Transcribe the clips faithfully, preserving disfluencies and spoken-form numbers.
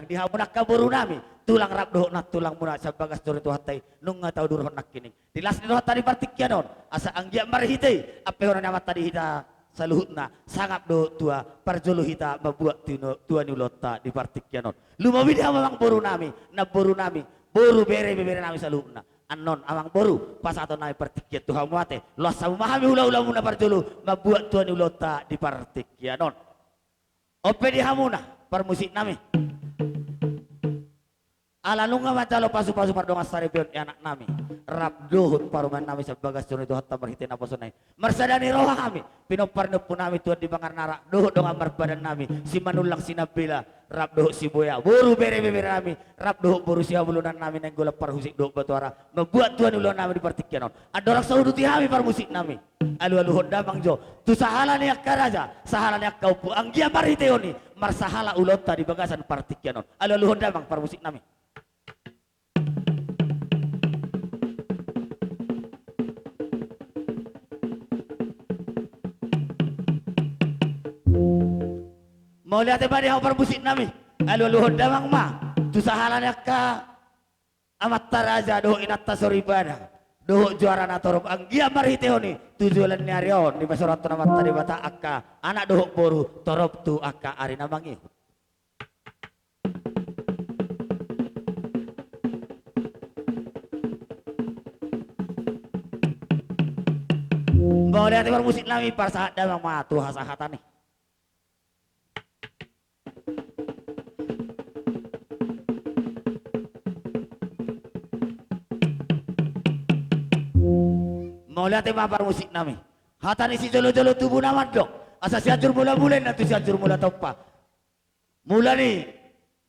di hamu angka boru nami, tulang rap dohot nantulang muna sian bagas joro ni Tuhanta i, nunga taudurhon nangkining. Di las ni rohanta di partingkian on, asa anggiat marhite i, ampe hona ni Amanta di hita saluhutna, sangap dohot tua, parjolo hita mambuat tino-, tua ni ulaonta di partingkian on. Lumobi di hamu amang boru nami, namboru nami, boru bere ibebere nami saluhutna. Annon amang boru, pasahaton nami partingkian tu hamu ate, loas hamu ma hami hulahulamuna parjolo, mambuat tua ni ulaonta di partingkian on. On pe di hamuna, parmusik nami. Ala nunga manjalo pasupasu pardongansaripeon i anak nami, rap dohot parumaen nami sian bagas joro ni Tuhanta marhite naposona i. Marsada ni roha hami, pinompar ni ompu nami Tuan di Panganara, dohot dongan marpadan nami, Simanullang Sinambela, rap dohot Siboya, boru bere ibebere nami, rap dohot boru Sihabolonan nami, Nainggolan Parhusip dohot Batuara, mambuat tua ni ulaon nami di partingkian on. Andorang so huduti hami parmusik nami, alualuhon damang jo tu sahala ni angka raja, sahala ni angka ompu, anggiat marhitehon i, marsahala ulaonta di bagasan partingkian on. Alualuhon damang parmusik nami. Mauliate ma di hamu parmusik nami. Alualuhon damang ma tu sahala ni angka amanta raja dohot inanta soripada dohot juara na torop, anggiat marhitehon i tu joloan ni ari on, dipasaorhon amanta Debata angka anak dohot boru torop tu angka ari na mangihut. Mauliate parmusik nami, pasahat damang ma tu hasahatan i. Mauliate ma parmusik nami. Hata ni sijolojolo tubu na mandok, asa Sianjur Mulamula ninna tu Sianjur Mulatompa. Mula ni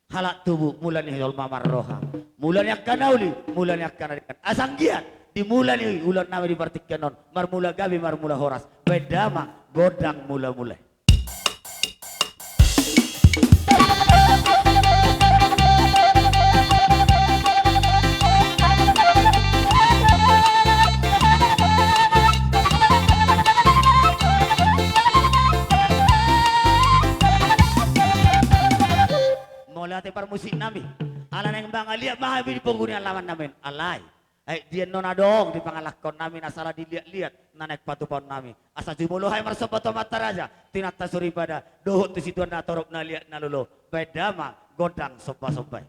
halak tubu, mula ni jolma marroha, mula ni angka na uli, mula ni angka na denggan. Asa anggiat di mula ni ulaon nami di partingkian on, marmula gabe, marmula horas, baen damang gondang mulamula. Mauliate parmusik nami. Ala naeng mangaliat ma hami di pogu ni alaman nami on. Alai aek dian do na adong di pangalangkaon nami, na sala diliatliat na naeng patupaon nami. Asa jumolo hami marsomba tu amanta raja, tu inanta soripada dohot tu situan na torop na liat na lolo, baen damang gondang sombasomba i.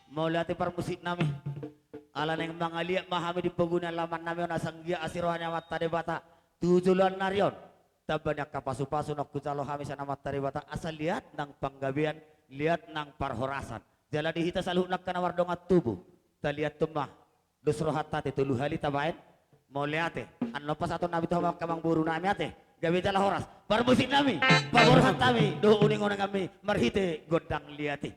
Mauliate parmusik nami. Ala naeng mangaliat ma hami di pogu ni alaman nami on, asa anggiat asi roha ni Amanta Debata tu joloan ni ari on. Tamba ni angka pasupasu naung hujalo hami sian Amanta Debata, asa liat nang panggabean, liat nang parhorasan. Jala di hita saluhutna angka na mardongan tubu, taliathon ma dos rohanta ate, tolu hali tabaen. Mauliate. Annon pasahaton nami tu hamu angka amangboru nami ate, gabe jala horas. Parmusik nami, paborhat hami dohot uninguningan nami marhite gondang liat i.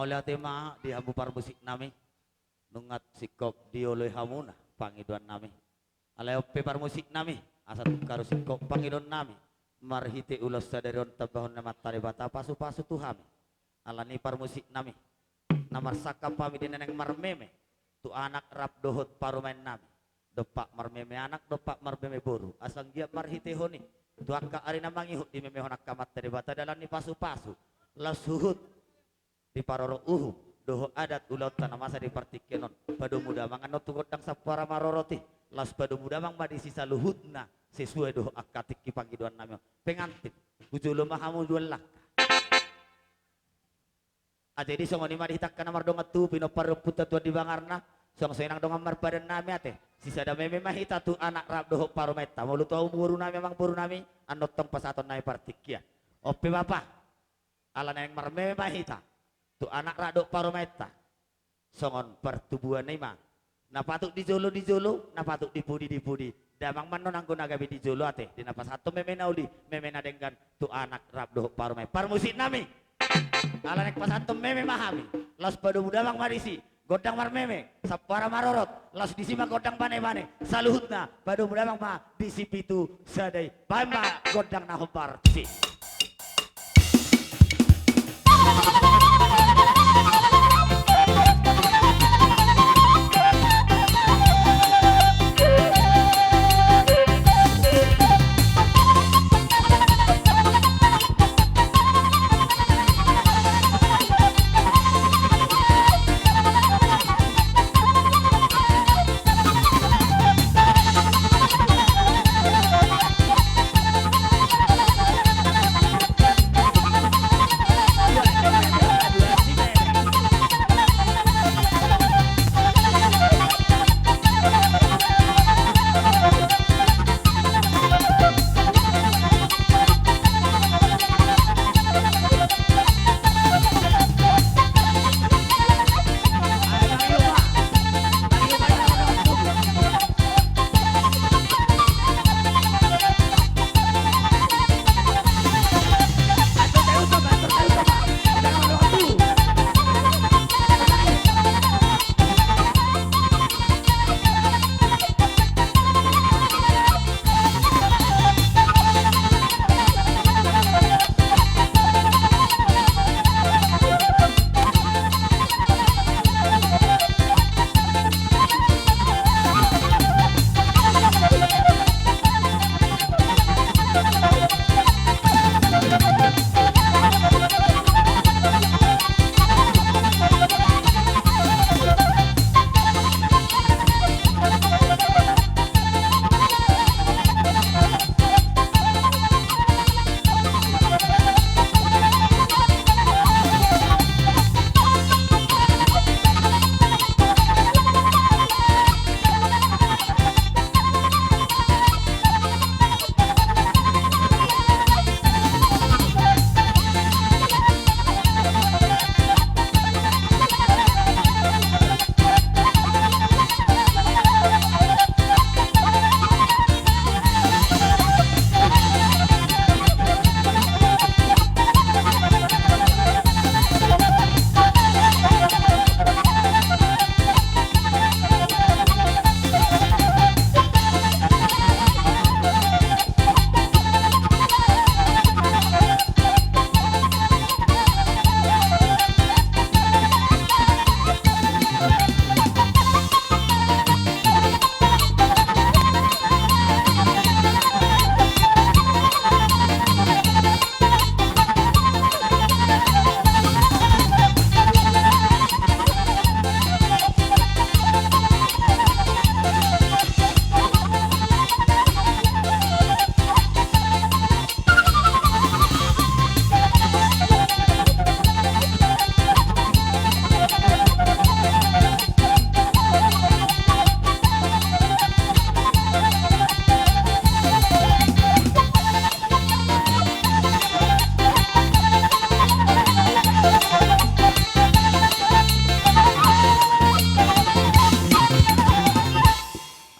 Mauliate ma di hamu parmusik nami. Nunga singkop dioloi hamuna pangidoan nami. Alai on pe parmusik nami, asa tung haru singkop pangidoan nami. Marhite ulos sadari on tambahon ni Amanta Debata pasu-pasu tu hami. Alani parmusik nami, na marsangkap hami di na naeng marmeme tu anak rap dohot parumaen nami. Dompak marmeme anak, dompak marmeme boru. Asa anggiat marhitehon i tu angka ari na mangihut dimemehon angka Amanta Debata dalan ni pasu-pasu. Laos huhut diparorot uhum dohot adat ulaonta na masa di partingkian on. Padomu damang annon tu gondang sampoara marorot i. Laos padomu damang ma disi saluhutna sesuai dohot angka tingki pangidoan nami on. Pengantin, tu jolo ma hamu dua langkah. Ate, di songon i ma di hita angka na mardongan tubu, pinompar ni ompunta Tuan di Bangarna. Suang songon i nang dongan marpadan nami ate. Sisada meme ma hita tu anak rap dohot parumaenta. Molo tu hamu boru nami, amang boru nami, annon tong pasahaton nami partingkian. On pe bapa, ala naeng marmeme ma hita tu anak rap dohot parumaenta. Songon partubuan i ma, na patut di jolo di jolo, na patut di pudi di pudi. Damang ma annon anggo na gabe di jolo ate, di na pasahathon meme na uli, meme na denggan tu anak rap dohot parumaen. Parmusik nami, ala naeng pasahathon meme ma hami. Laos padomu damang ma disi gondang marmeme sampoara marorot. Laos disi ma gondang bane-bane. Saluhutna padomu damang ma di si pitu sada i. Baen ma gondang na hombar tusi.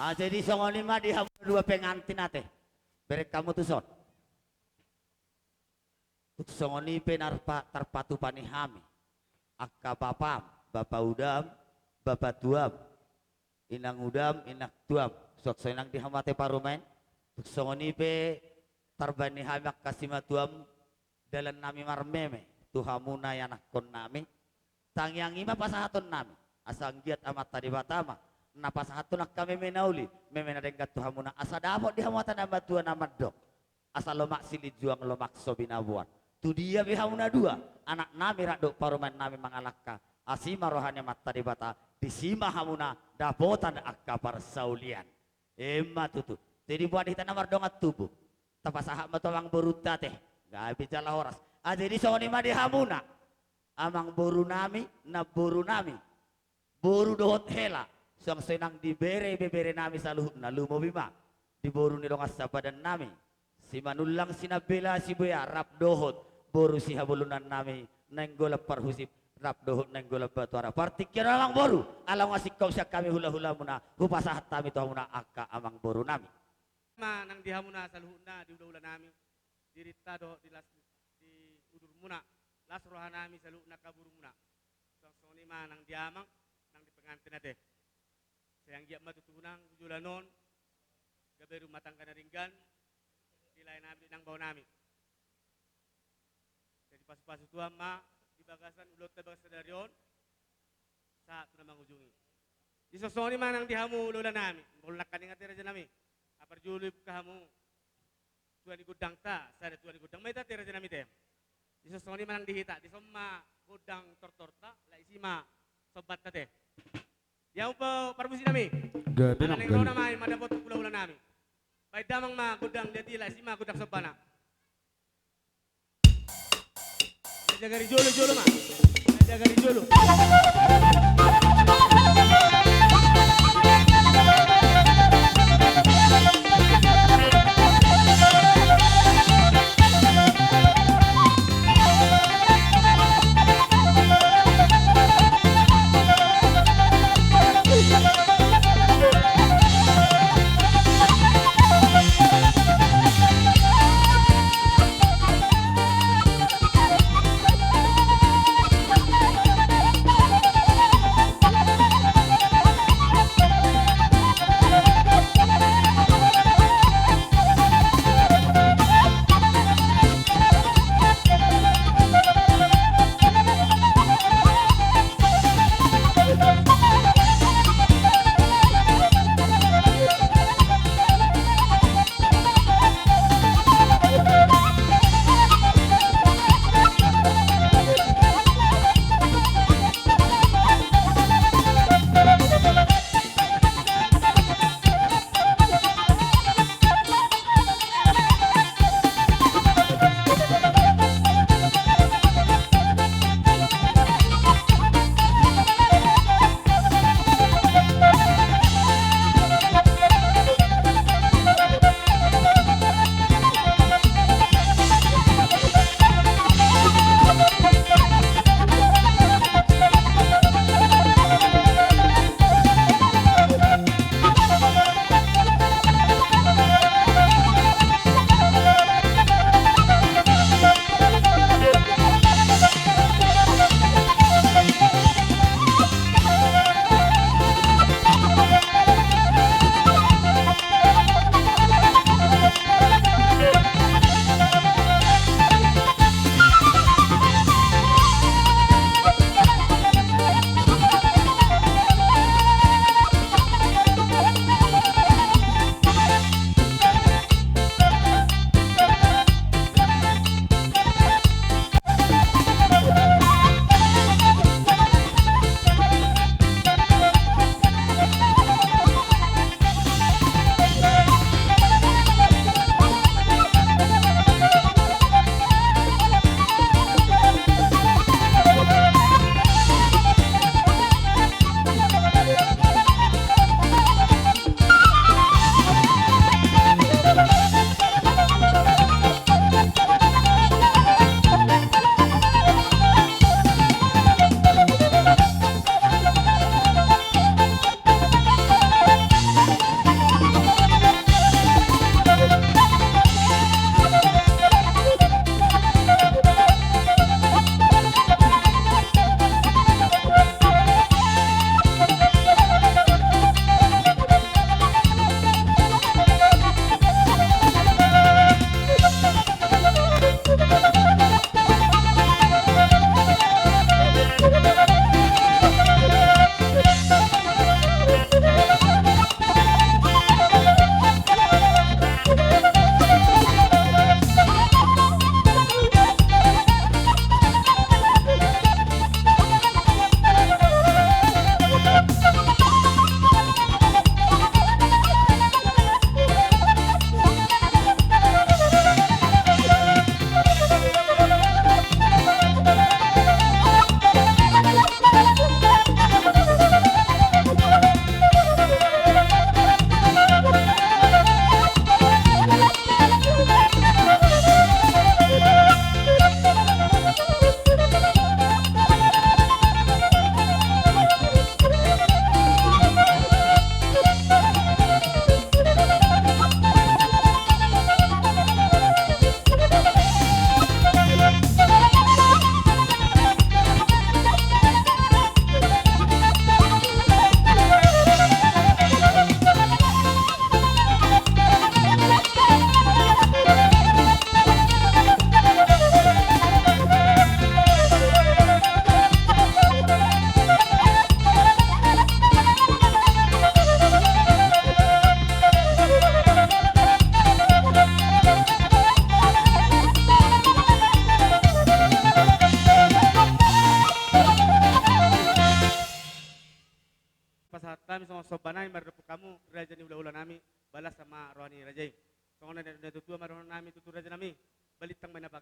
Ah, jadi songon i ma di hamu dua pengantin ate. Bereng hamu tuson. Tung songon i pe na tarpa-, tarpatupa ni hami. angka bapam, bapa udam, bapa tuam, inang udam, inang tuam, suang songon i nang di hamu ate parumaen. Tung songon i pe tarbahen ni hami angka simatuam, dalan nami marmeme tu hamuna ianakkon nami. Tangiang i ma pasahaton nami, asa anggiat Amanta Debata ma na pasahathon angka meme na uli, meme na denggan tu hamuna, asa dapot di hamu hata na matua na mandok: Asa lomak silinjuang, lomak so binaboan. Tu dia pe hamu na dua, anak nami rap dohot parumaen nami mangalangka, asi ma roha ni Amanta Debata, disi ma hamuna dapotan angka parsaulian. Emma tutu. Jadi buat hita na mardongan tubu, tapasahat ma tu amang borunta ate, gabe jala horas. Ah, jadi songon i ma di hamuna, amang boru nami, namboru nami, boru dohot hela, suang songon i nang di bere ibebere nami saluhutna, lumobi ma di boru ni dongan sapadan nami, Simanullang Sinambela Sibuea, rap dohot boru sihabolunan nami Nainggolan Parhusip, rap dohot Nainggolan Batuara. Partingkian on amang boru, ala nunga singkop sian hami hulahulamuna, hupasahat hami tu hamuna angka amang boru nami. Ma nang di hamuna saluhutna, di hulahula nami, dirinta dohot di las, di udurmuna, las roha nami saluhutna angka borumuna. Suang songon i ma nang di amang, nang di pengantin ate. Sai anggiat ma tutu nang di joloan on gabe rumah tangga na denggan di lae nami dohot inang bao nami. Jadi pasupasu Tuhan ma di bagasan ulaonta bagas sadari on sahat tu na mangujungi. Dison songon i ma nang di hamu hulahula nami, molo nangkaning ate raja nami, na parjolo ibuka hamu tua ni gondangta, sada tua ni gondang ma hita ate raja nami ate. Dison songon i ma nang di hita, dison ma gondang tortorta, lae isi ma sombanta ate. Di hamu pa-, parmusiknami. Gabe nang, gabe. Ala naeng ro nama i mandapot hulahula nami. Baen damang ma gondang di atas, lae isi ma gondang sombana. Jagari jolo, jolo ma. Jagari jolo.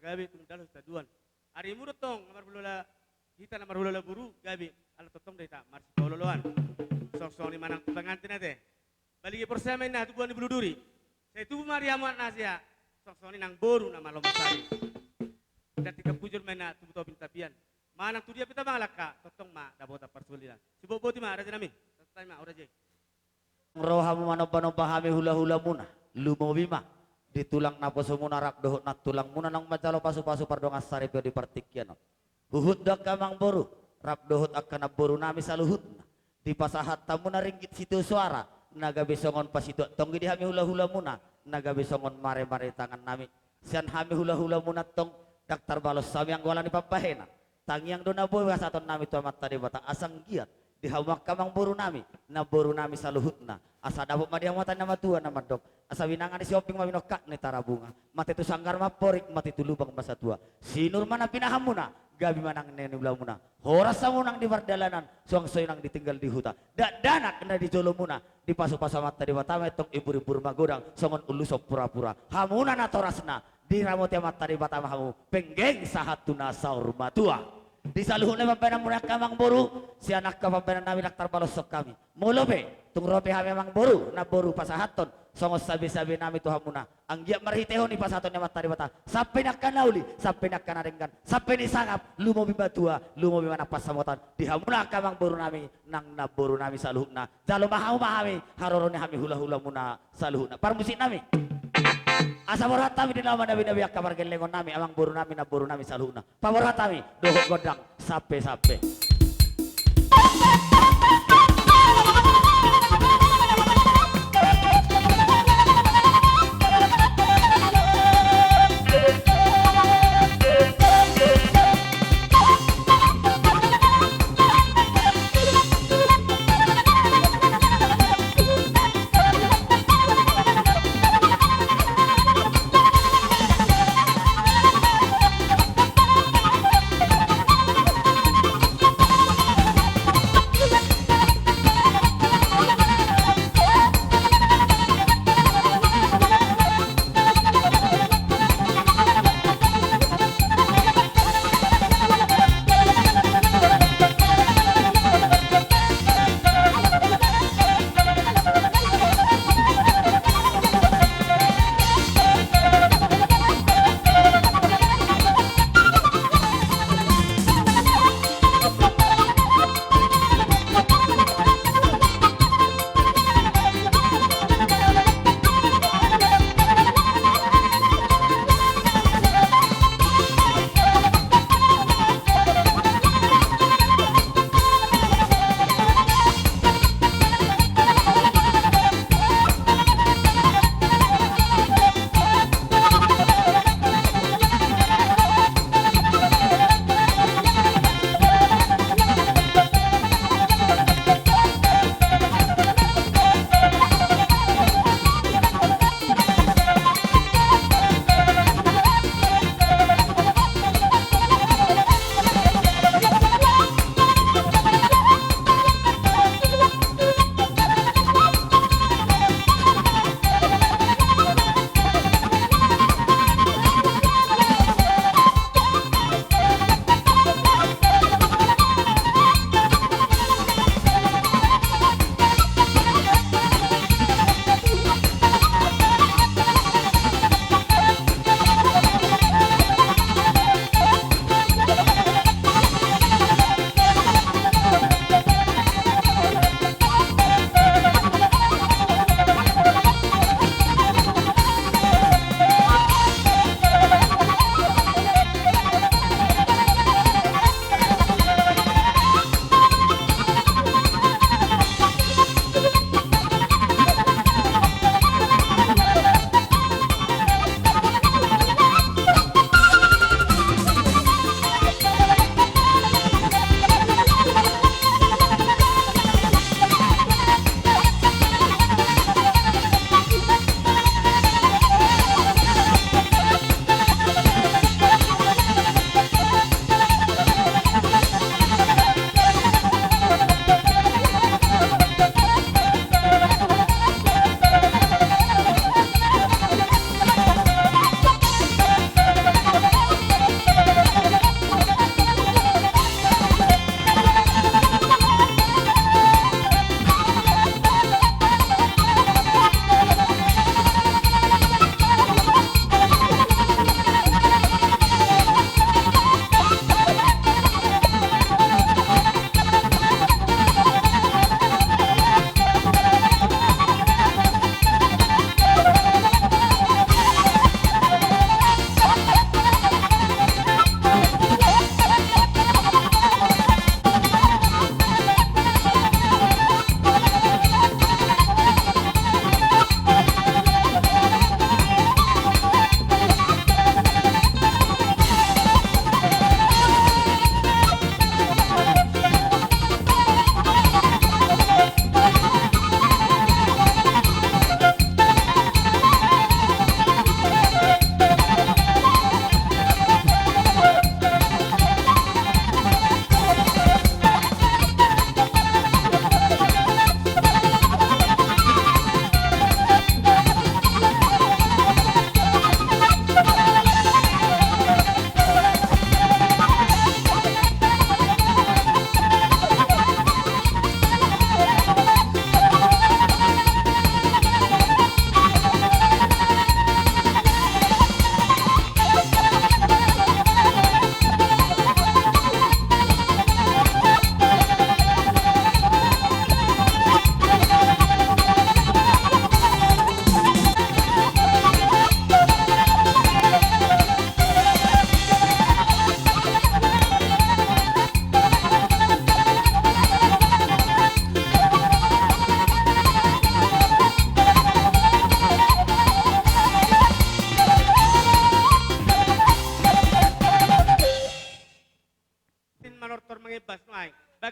gabe tung dalan sitadoan. Ari muru tong na marhulahula, hita na marhulahula boru gabe ala tongtong do hita marsipaolooloan. Songon songon i ma nang tu pangantin ate. Balige porsea ma inna hatubuan ni bulu duri. Sai tubu ma di hamu anak na hasea. Songon songon i nang boru na malo marsari. Dang tingkap bujur ma inna tubu topi ni tapian. Manang tu dia pe taba mangalangka tongtong ma dapotan parsaulian. Sibotboti ma raja nami. Santai ma o raja i. Ro hamu manombanomba hami hulahulamuna, lumobi ma di tulang naposomuna rap dohot nantulangmuna naung manjalo pasupasu pardongan saripeon di partingkian on. Huhut do angka amangboru rap dohot angka namboru nami saluhutna, dipasahat hamuna ringgit sitio soara na gabe songon pasituak tonggi di hami hulahulamuna na gabe songon maremare tangan nami. Sian hami hulahulamuna tong dang tarbalos hami anggo ala ni pambahenan. Tangiang do na boi pasahaton nami tu Amanta Debata asa anggiat di hamu angka amangboru nami, namboru nami saluhutna, asa dapot ma di hamu hata ni na matua na mandok, asa binanga ni Sihombing ma binongkak ni Tarabunga, mate tu sanggar ma amporik, mate tu lubang ma satua. Sinur ma na pinahanmuna, gabe ma nang na niulamuna. Horas hamu nang di pardalanan, suang songon i nang ditinggal di huta. Dakdanak na di jolomuna, dipasupasu Amanta Debata ma i tong, imburimbur magodang songon ulos purapura. Hamuna natorasna, diramoti Amanta Debata ma hamu, penggeng sahat tu na saur matua. Di saluhutna pambahenanmuna angka amangboru, sian angka pambahenan nami dang tarbalos hami. Molo pe tung ro pe hami amangboru namboru pasahathon songon sabesabe nami tu hamuna, anggiat marhitehon i pasahaton ni Amanta Debata, sampe ni angka na uli, sampe ni angka na denggan, sampe ni sangap, lumobi matua, lumobi ma nang pansamotan di hamuna angka amangboru nami nang namboru nami saluhutna. Jalo ma hamu ma hami, haroro ni hami hulahulamuna saluhutna. Parmusik nami, asa borhat hami di na manabiabi angka pargellengon nami, amangboru nami, namboru nami saluhutna. Paborhat hami dohot gondang sampesampe.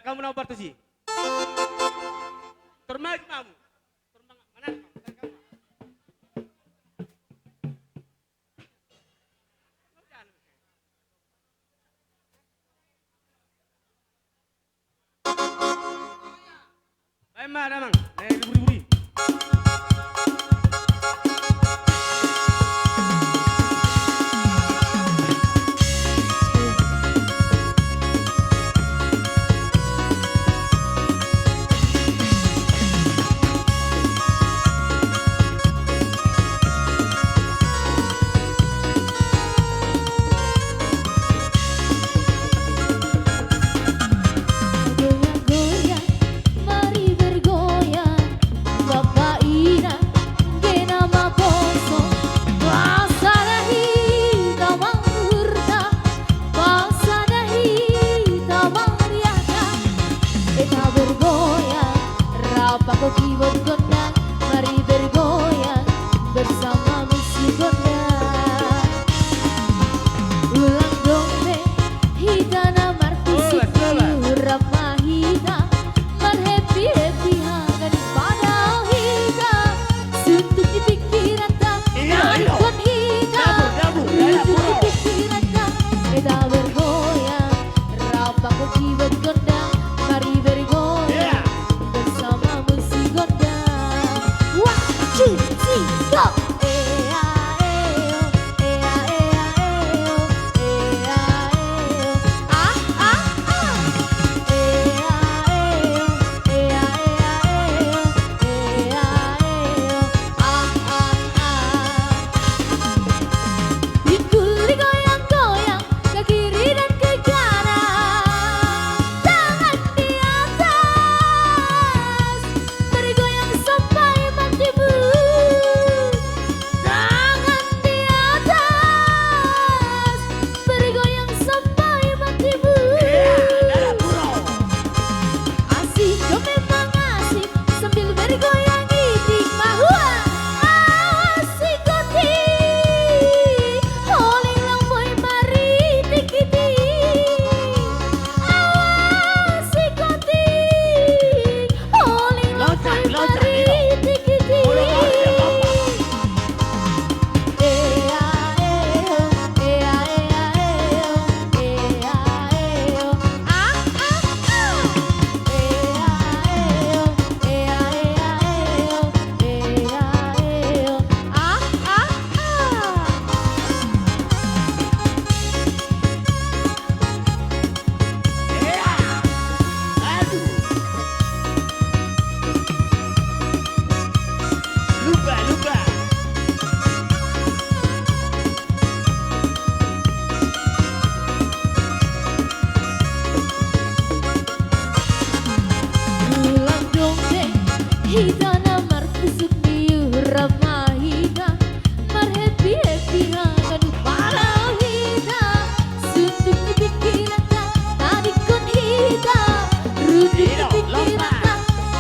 Hamu na hombar tusi. Tor maju ma hamu. Tor ma-, mana hamu? Baen ma damang, na buri-buri. Goyang-goyang, mari bergoyang, bapa inang, gena ma poso, pasada hita ma uhurta, pasada hita ma riahta. Eta bergoyang, rap panggo kibot gondang, mari bergoyang bersama musik gondang. Ulang dong be, hita na marpusuk, rap ma hita, marhappy-happy haganup padao hita. Suntuk di pingkiranta, na ingkon hita, rujung di pingkiranta, eta bergoyang, rap panggo kibot gondang, mari bergoyang bersama musik gondang. One, two, three, go! Ea, eo, ea, ea, eo, ea, eo, ah, ah, ah. Ea, eo, ea, ea, eo, ea, eo, ah, ah, ah. Pinggul digoyang-goyang, ke kiri dan ke kanan, tangan di atas, bergoyang sampai mati pun. Tangan di atas, bergoyang sampai mati pun. Asik, memang asik, sambil bergoyang itik mahua. Asik otik, holing lang boi maritik-itik. Asik otik, holing lang boi maritik-itik. Ea, eo, ea, ea, eo, ea, eo, ah, ah, ah. Ea, eo, ea, ea, eo, ea, eo, ah, ah, ah. Ea! Aduh! Lupa, lupa! Ulang dong be, hita na marpusuk ni uhur, rap ma hita, marhappy-happy haganup padao hita. Suntuk ni pingkiranta, na ingkon hita, rujung ni pingkiranta,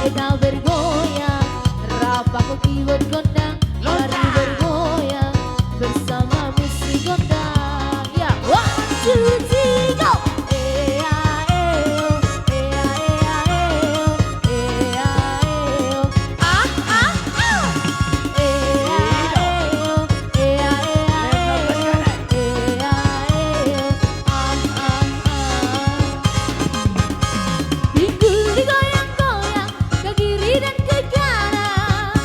eta bergoyang, rap panggo kibot gondang, mari bergoyang bersama musik gondang. Ya, one, two, three, go! Ea, eo, ea, ea, eo, ea, eo, ah, ah, ah. Ea, eo, ea, ea, eo, ea, eo, ah, ah, ah. Pinggul digoyang-goyang, ke kiri dan ke kanan,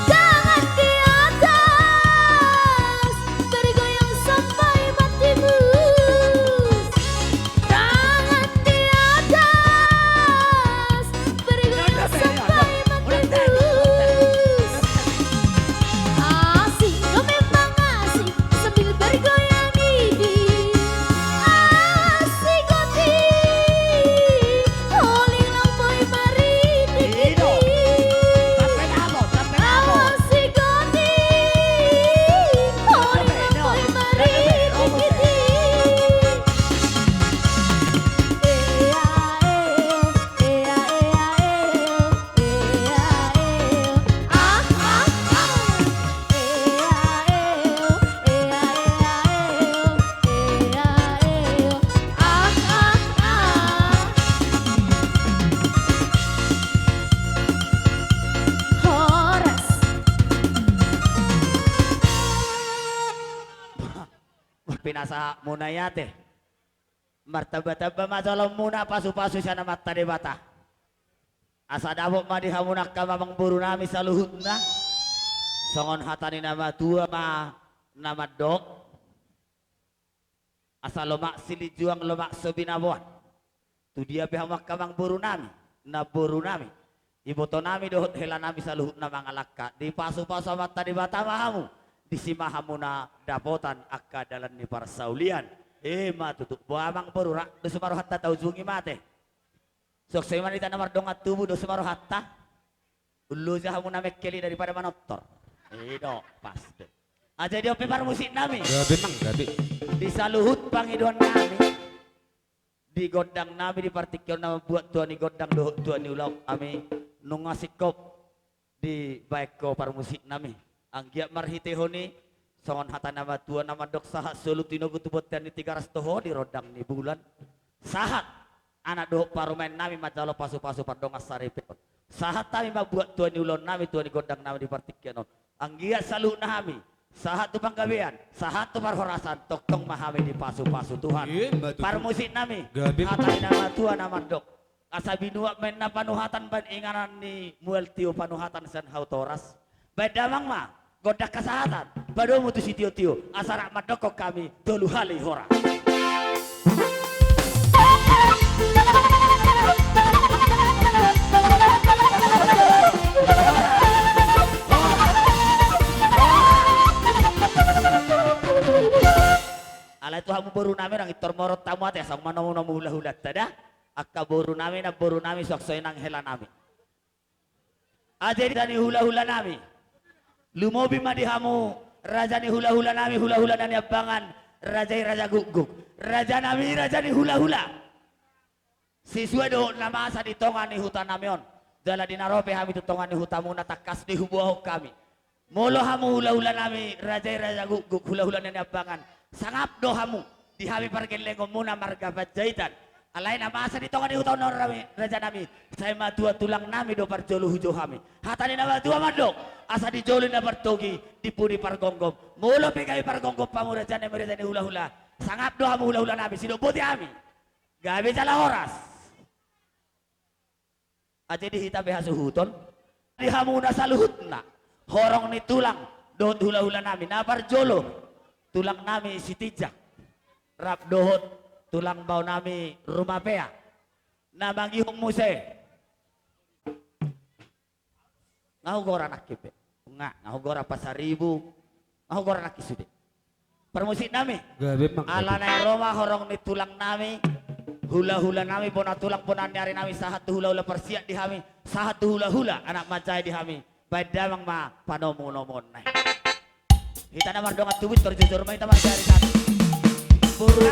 tangan di atas, bergoyang sampai mati pun. Asa muna i ate. Martamba-tamba ma jaloonmuna pasu-pasu sian Amanta Debata. Asa dapot ma di hamuna angka amangboru nami saluhutna. Songon hata ni na matua ma na mandok. Asa lomak silinjuang lomak so binaboan. Tu dia pe hamu angka amangboru nami, namboru nami, iboto nami dohot hela nami saluhutna mangalangka, dipasu-pasu Amanta Debata ma hamu, disi ma hamuna dapotan angka dalan ni parsaulian. Ima tutu, boha amangboru, rap do so ma rohanta taujungi ma ate. Suang so i ma hita na mardongan tubu, dos ma rohanta. Uloja hamu na mengkel i daripada manortor. I do, pas do. Jadi on pe parmusik nami. Gabe, Mang, gabe. Di saluhut pangidoan nami, di gondang nami, di partingkian na mambuat tua ni gondang dohot tua ni ulaon nami, nunga singkop dibaen ho parmusik nami. Anggiat marhitehon i, songon hata na matua na mandok, sahat solu tinogu tu bontean ni Tigaras, toho di rondang ni bulan. Sahat anak dohot parumaen nami manjalo pasu-pasu pardongan saripeon. Sahat hami mambuat tua ni ulaon nami, tua ni gondang nami di partingkian on. Anggiat saluhutna hami sahat tu panggabean, sahat tu parhorasan, tongtong ma hami dipasu-pasu Tuhan. Ima tutu. Parmusik nami, gabe, hata ni na matua na mandok. Asa binuat ma inna panuhatan baen inganan ni mual tio panuhatan sian hau toras. Baen damang ma gondang hasahatan, padomu tu sitio-tio, asa rap mandokkon hami tolu hali horas. Alai tu hamu boru nami, ndang intor morot hamu ate, asa manomu-nomu hula-hulanta da. Angka boru nami, namboru nami, suang so i nang hela nami. Jadi raja ni hula-hula nami. Lumobi ma di hamu raja ni hula-hula nami, hula-hula na niambangan, raja i raja gukguk. Raja nami, raja ni hula-hula. Sisuai dohot na masa di tonga ni huta nami on. Jala di na ro pe hami tu tonga ni hutamuna, tangkas do i huboahon hami. Molo hamu hula-hula nami, raja i raja gukguk, hula-hula na niambangan, sangap do hamu di hami pargellengonmuna marga Panjaitan. Alai na masa di tonga ni huta on raja nami, sai matua tulang nami do parjolo hujou hami. Hata ni na matua mandok, asa di jolo i na partogi, di pudi pargomgom. Molo pe gabe pargomgom hamu raja nami, raja ni hula-hula, sangap do hamu hula-hula nami, sidok boti hami. Gabe jala horas. Jadi hita pe hasuhuton di hamuna saluhutna, horong ni tulang dohot hula-hula nami. Na parjolo, tulang nami Sitinjak rap dohot tulang bao nami Rumapea, na mangihut muse. Nga hugora nangkin pe. Nga, nga hugora Pasaribu. Nga hugora nangkin sude. Parmusik nami. Gabe, Mang, gabe. Ala naeng ro ma horong ni tulang nami, hula-hula nami, bona tulang, bona ni ari nami, sahat tu hula-hula parsiat di hami, sahat tu hula-hula anak manjae di hami. Baen damang ma panomu-nomuonna i. Hita na mardongan tubu, tor jojor ma hita marsiari satu. Boru.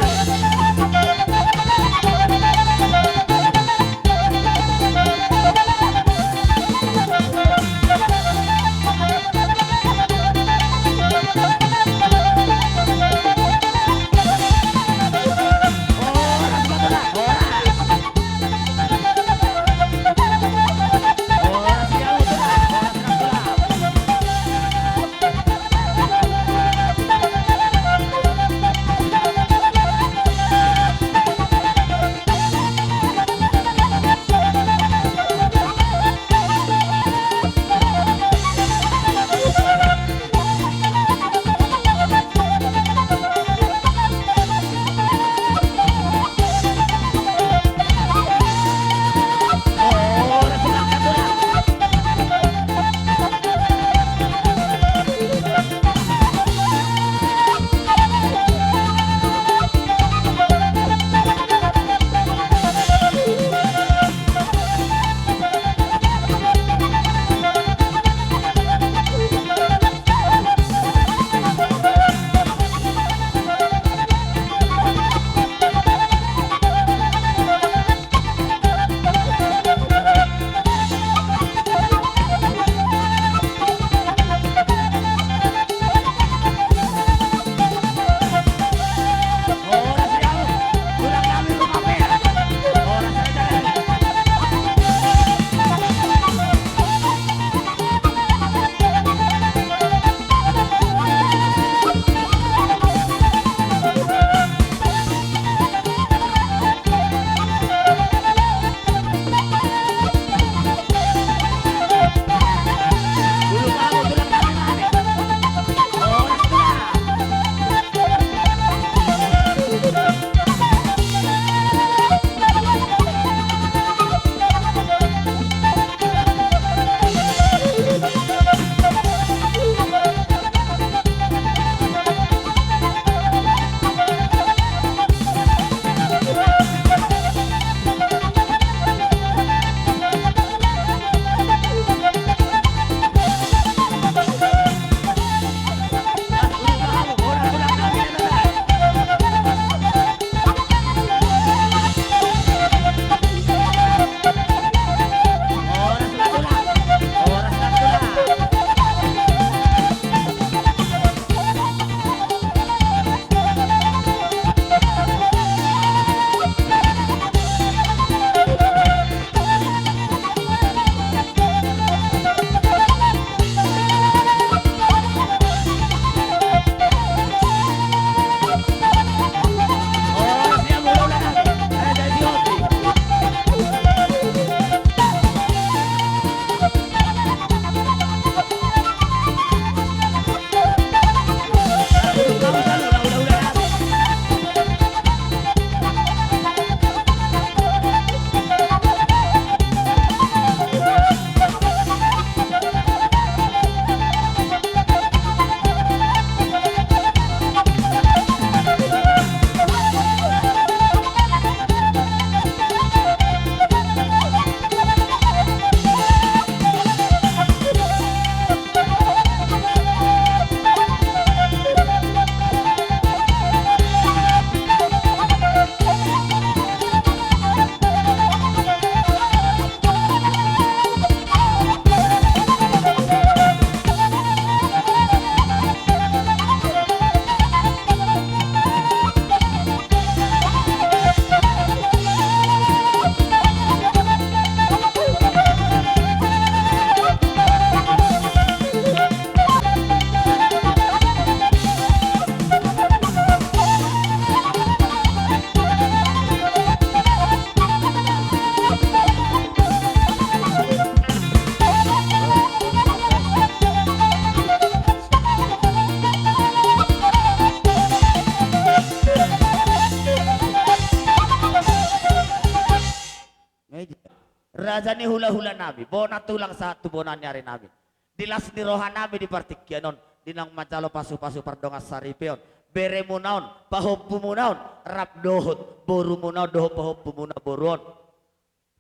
raja ni hula-hula nami, bona tulang sahat tu bona ni ari nami. Di las ni roha nami di partingkian on, di naung manjalo pasu-pasu pardongan saripeon, beremuna on, pahompumuna on, rap dohot borumuna on dohot pahompumuna boru on.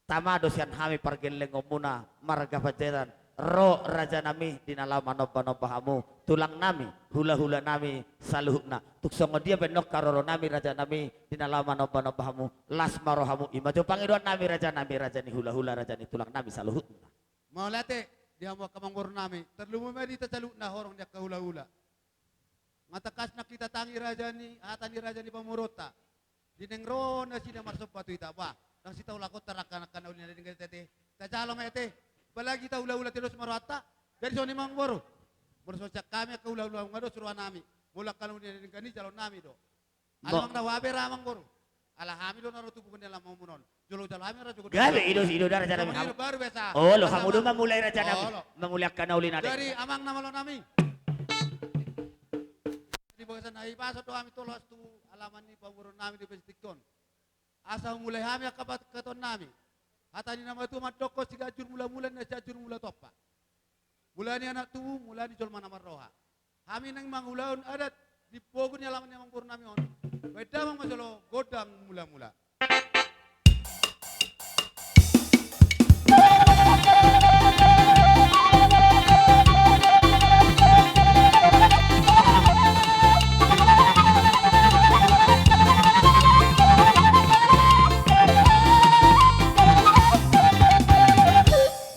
Tama do sian hami pargellengonmuna marga Panjaitan, ro raja nami di na laho manomba-nomba hamu, tulang nami, hula-hula nami saluhutna. Tung songon dia pe nangkin haroro nami raja nami di na laho manomba-nomba hamu, las ma rohamu, i ma jo pangidoan nami raja nami, raja ni hula-hula, raja ni tulang nami saluhutna. Mauliate di hamu angka amangboru nami, tarlumobi ma di hita saluhutna horong di angka hula-hula. Nga tangkas nangkin tatangi raja ni, hata ni raja ni pamoruonta. Di naeng ro nasida marsomba tu hita, bah, ndang sitaulak hon tarangkan angka na uli na denggan i ate. Tajalo ma i ate. Apalagi hita hula-hula, teddos ma rohanta. Jadi songon i ma amangboru. Molo songon sian hami angka hula-hula, nga dos roha nami. Molo angka na uli na denggan i jaloon nami do. Alai amang, na huabe ra amangboru. Ala hami do na ro tubu gondang lamamuna on. Jolo jalo hami ra jo gondang. Gabe, i do, i do da raja nami. Songon i do baru biasa. Olo, hamu do mamulai raja nami. Olo. Mamulai angka na uli na denggan. Jadi amang na malo nami, di bagasan na i, pasahat do hami tolu hata tu alaman ni pamoruon nami di partingkian on. Asa humulai hami angka pangkataion nami. Hata ni na matua mandok, siganjur mula-mula, na siganjur mula tompa. Mula ni anak tubu, mula ni jolma na marroha. Hami naeng mangulahon adat di pogu ni alaman ni amangboru nami on. Baen damang ma jolo gondang mula-mula.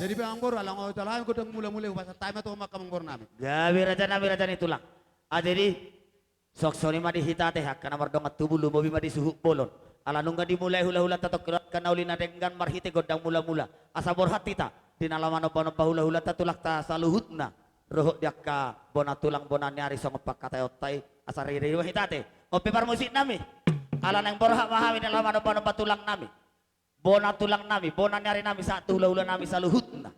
Jadi pe amangboru, ala nga hujalo hami gondang mula-mula i, hupasahat hami ma tu hamu angka amangboru nami. Gabe raja nami, raja ni tulang. Ah, jadi, songon i ma di hita ate, angka na mardongan tubu, lumobi ma di suhut bolon. Ala nunga dimulai hula-hulanta tongkin on angka na uli na denggan marhite gondang mula-mula. Asa borhat hita di na laho manomba-nomba hula-hulanta, tulangta saluhutna. Dohot di angka bona tulang bona ni ari songon pangkataionta i, asa riri ma hita ate. On pe parmusik nami. Ala naeng borhat ma hami di na laho manomba-nomba tulang nami, bona tulang nami, bona ni ari nami, sahat tu hula-hula nami saluhutna.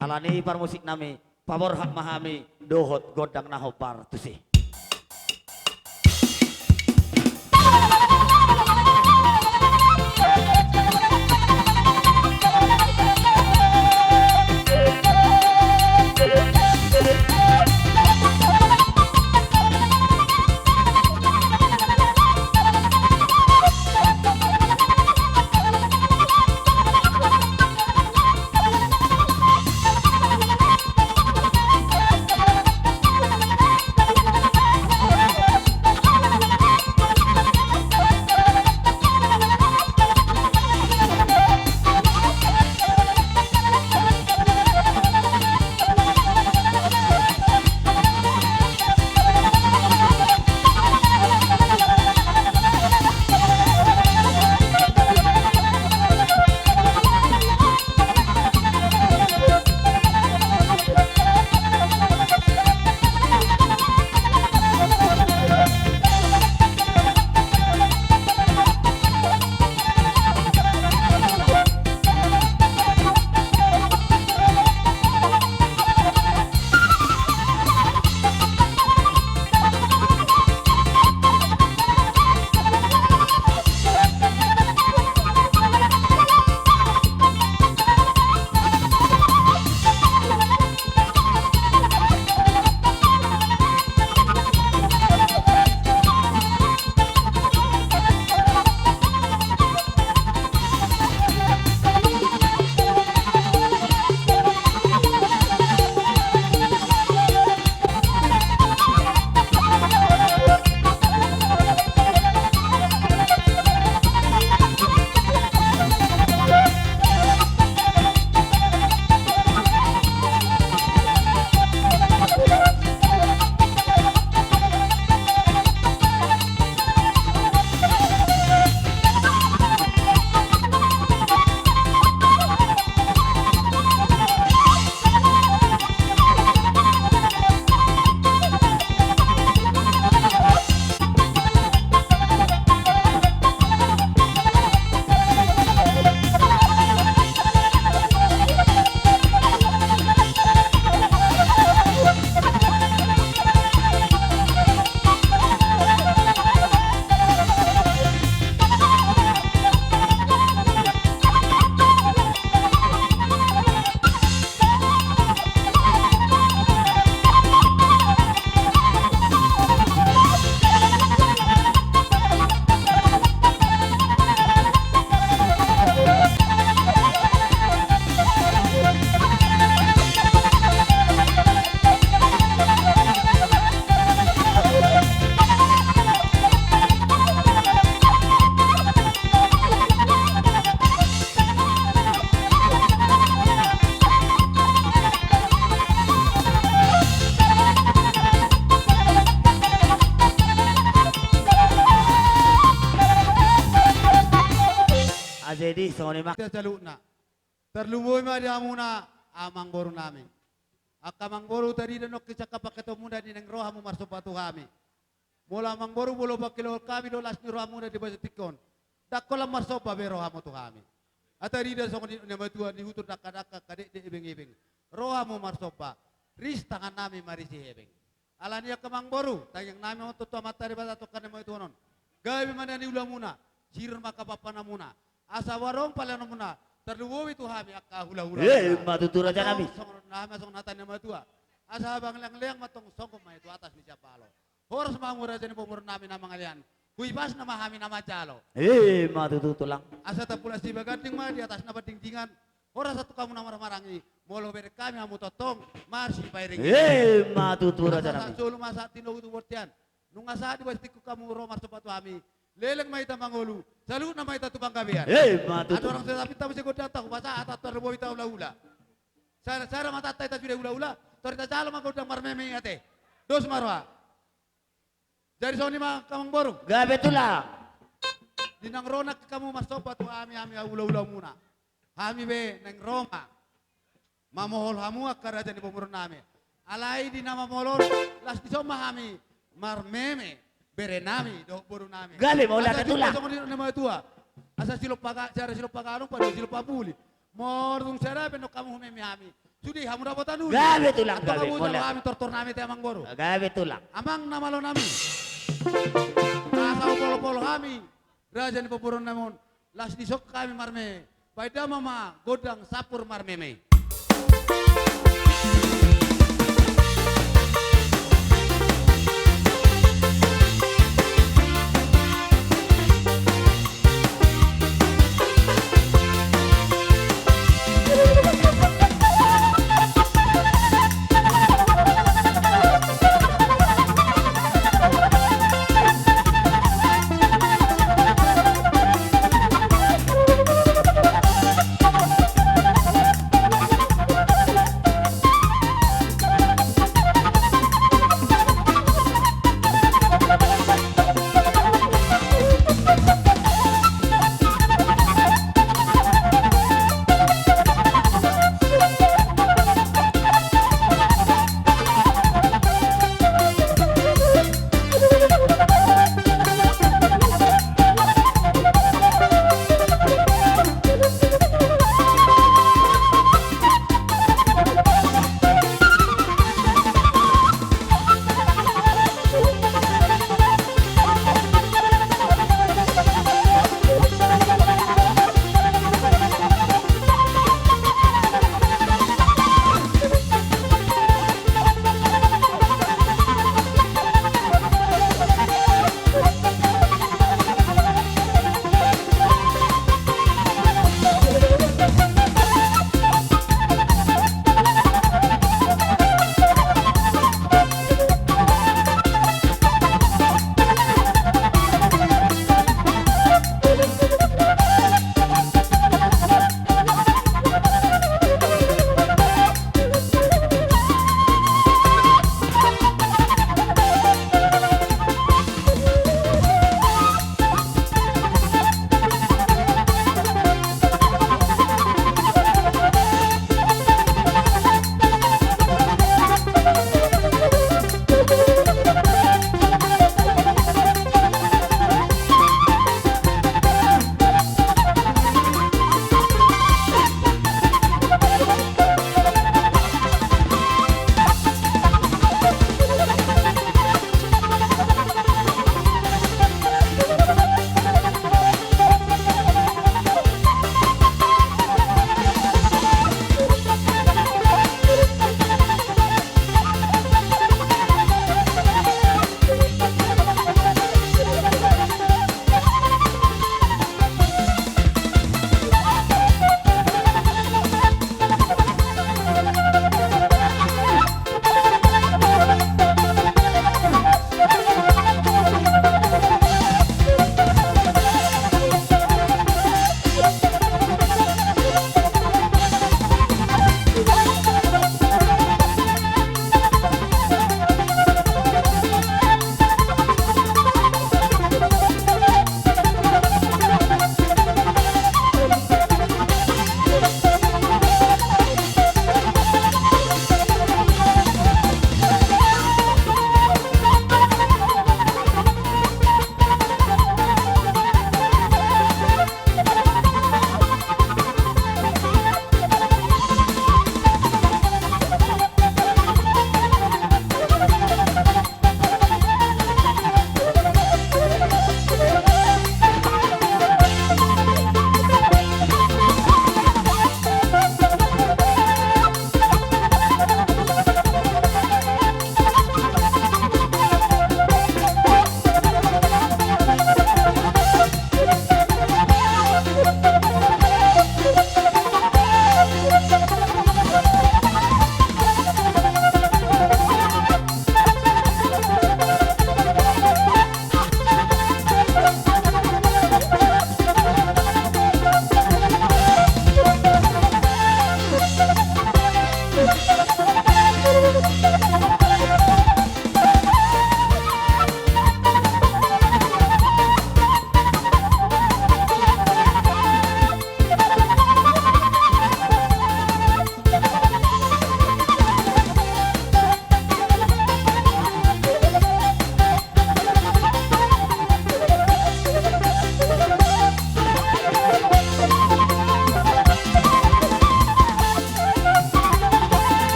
Alani i parmusik nami, paborhat ma hami dohot gondang na hombar tusi. Jadi songon i ma. Saluhutna. Tarlumobi ma di hamuna amangboru nami. Angka amangboru, tarida nangkin sian pangkataion muna di naeng ro hamu marsomba tu hami. Molo amangboru, molo pangkiloon hami do las ni rohamuna di bagasan tingki on, ndang holan marsomba be ro hamu tu hami. Ai tarida songon i na matua, ni hutur dangka-dangka, angka dekdek ebeng-ebeng, ro hamu marsomba, ris tangan nami marisi hepeng. Alani i angka amangboru, tangiang nami ma tu Amanta Debata tu angka na matua on. Gabe ma na niulamuna, sirang ma angka pangunjunan muna. Asa barong palean muna, tarlumobi tu hami angka hula-hula. Emma tutu raja nami. Songon na hami songon hata ni na matua. Asa habangleng-leang ma tong songgop ma i tu atas ni siambalo. Horas ma hamu raja ni pamoruon nami na mangalean. Huibasna ma hami na manjalo. Emma tutu tulang. Asa tapulak sibaganding ma di atas na pandingdingan. Horas ma tu hamu na marhahamaranggi. Molo bereng hami hamu tongtong marsipairing-iring. Emma tutu raja nami. Asa sahat solu ma sahat tinogu tu bontean. Nunga sahat di bagasan tingki on hamu ro marsomba tu hami. Leleng ma hita mangolu. Saluhutna ma hita tu panggabean. Emma tutu. Andorang so tapinta muse gondangta, hupasahat hata tarlumobi hita hula-hula. Sada-sada ma tanta hita sude hula-hula. Tor hita jalo ma gondang marmeme i ate. Dos ma roha. Jadi songon i ma angka amangboru. Gabe tulang. Di naeng ro nangkin hamu marsomba tu hami, hami hula-hula muna. Hami be naeng ro ma mamohol hamu angka raja ni pamoruon nami. Alai di na mamohol on, las dison ma hami marmeme bere nami dohot boru nami. Gabe ma ulaon tulang. Asa songon i na matua. Asa silompa ga-, sada silompa gadong, paduahon silompa puli. Molo tung sada pe nunga hamu humeme hami, sude hamu dapotan uli. Gabe tulang, gabe. Molo hami tortor nami ate amangboru. Gabe tulang. Amang na malo nami. Asa hupolo-polo hami raja ni pamoruon nami on. Las dison hami marmeme. Baen damang ma gondang sampur marmeme.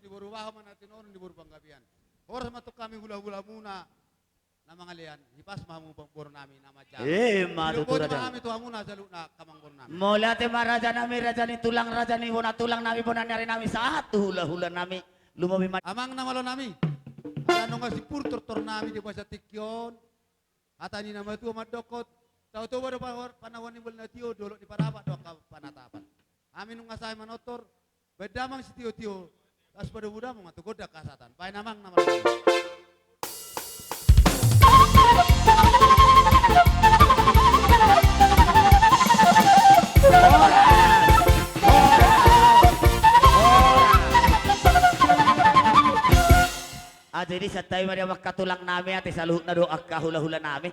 Di boru Baho ma na tinorong di boru Panggabean. Horas ma tong hami hulahulamuna na mangalean, hipas ma hamu amangboru nami na manjalo. Emma tutu, raja. Hami tu hamuna saluhutna amangboru nami. Mauliate ma raja nami, raja ni tulang, raja ni bona tulang nami, bona ni ari nami, sahat tu hulahula nami. Lumobi ma amang na malo nami. Ala nunga simpur tortor nami di bagasan tingki on. Hata ni na matua mandokkon, tau Toba do panahuan ni bulan na tio, dolok ni Parapat do angka panatapan. Hami nunga sae manortor, baen damang sitiotio, laos padomu damang ma tu gondang hasahatan. Baen amang na malo. Jadi santabi ma di hamu angka tulang nami, ate saluhutna dohot angka hulahula nami.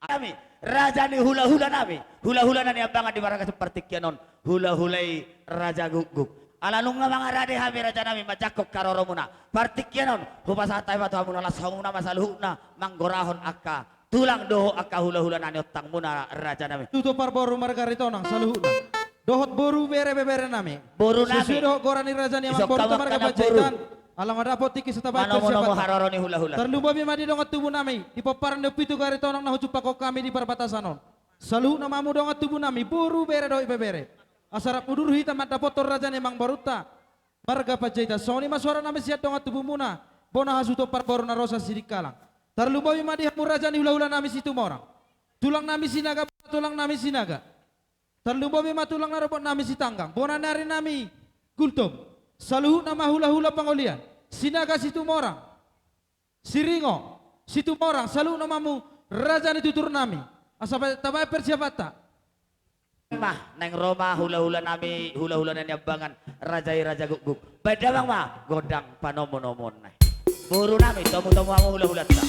Nami, raja ni hulahula nami, hulahula na niambangan di bagasan partingkian on, hulahula i Raja Gukguk. Ala nunga mangarade hami raja nami manjangkon haroromuna. Partingkian on, hupasahat hami ma tu hamuna, laos hamuna ma saluhutna manggorahon angka tulang dohot angka hulahula na niontangmuna raja nami. Tutu parboru marga Aritonang saluhutna. Dohot boru bere bebere nami. Boru nami. Sesuai dohot goar ni raja ni amangboru marga Panjaitan. Ala mandapot tingki satabaen persiapatan. Manomu haroro ni hulahula. Tarlumobi ma di dongan tubu nami, di pomparan ni ompu i Toga Aritonang na hujumpangkon hami di parbatasan on. Saluhutna ma hamu dongan tubu nami, boru bere dohot bebere. Asa rap udur hita mandapothon raja ni amangborunta marga Panjaitan. Songon i ma suara nami sian dongan tubumuna, bona hasuhuton parboru Narosa Sidikalang. Tarlumobi ma di hamu raja ni hulahula nami Situmorang. Tulang nami Sinaga, tulang nami Sinaga. Tarlumobi ma tulang na robot nami Sitanggang, bona ni ari nami Gultom. Saluhutna ma hulahula pangolian, Sinaga Situmorang, Siringo Situmorang, saluhutna ma hamu raja ni tutur nami. Asa tabaen persiapanta. Mah, naeng ro ma hulahula nami, hulahula na niambangan raja i Raja Gukguk. Baen damang ma gondang panomunomuonna i. Boru nami, tomutomu hamu hulahulanta.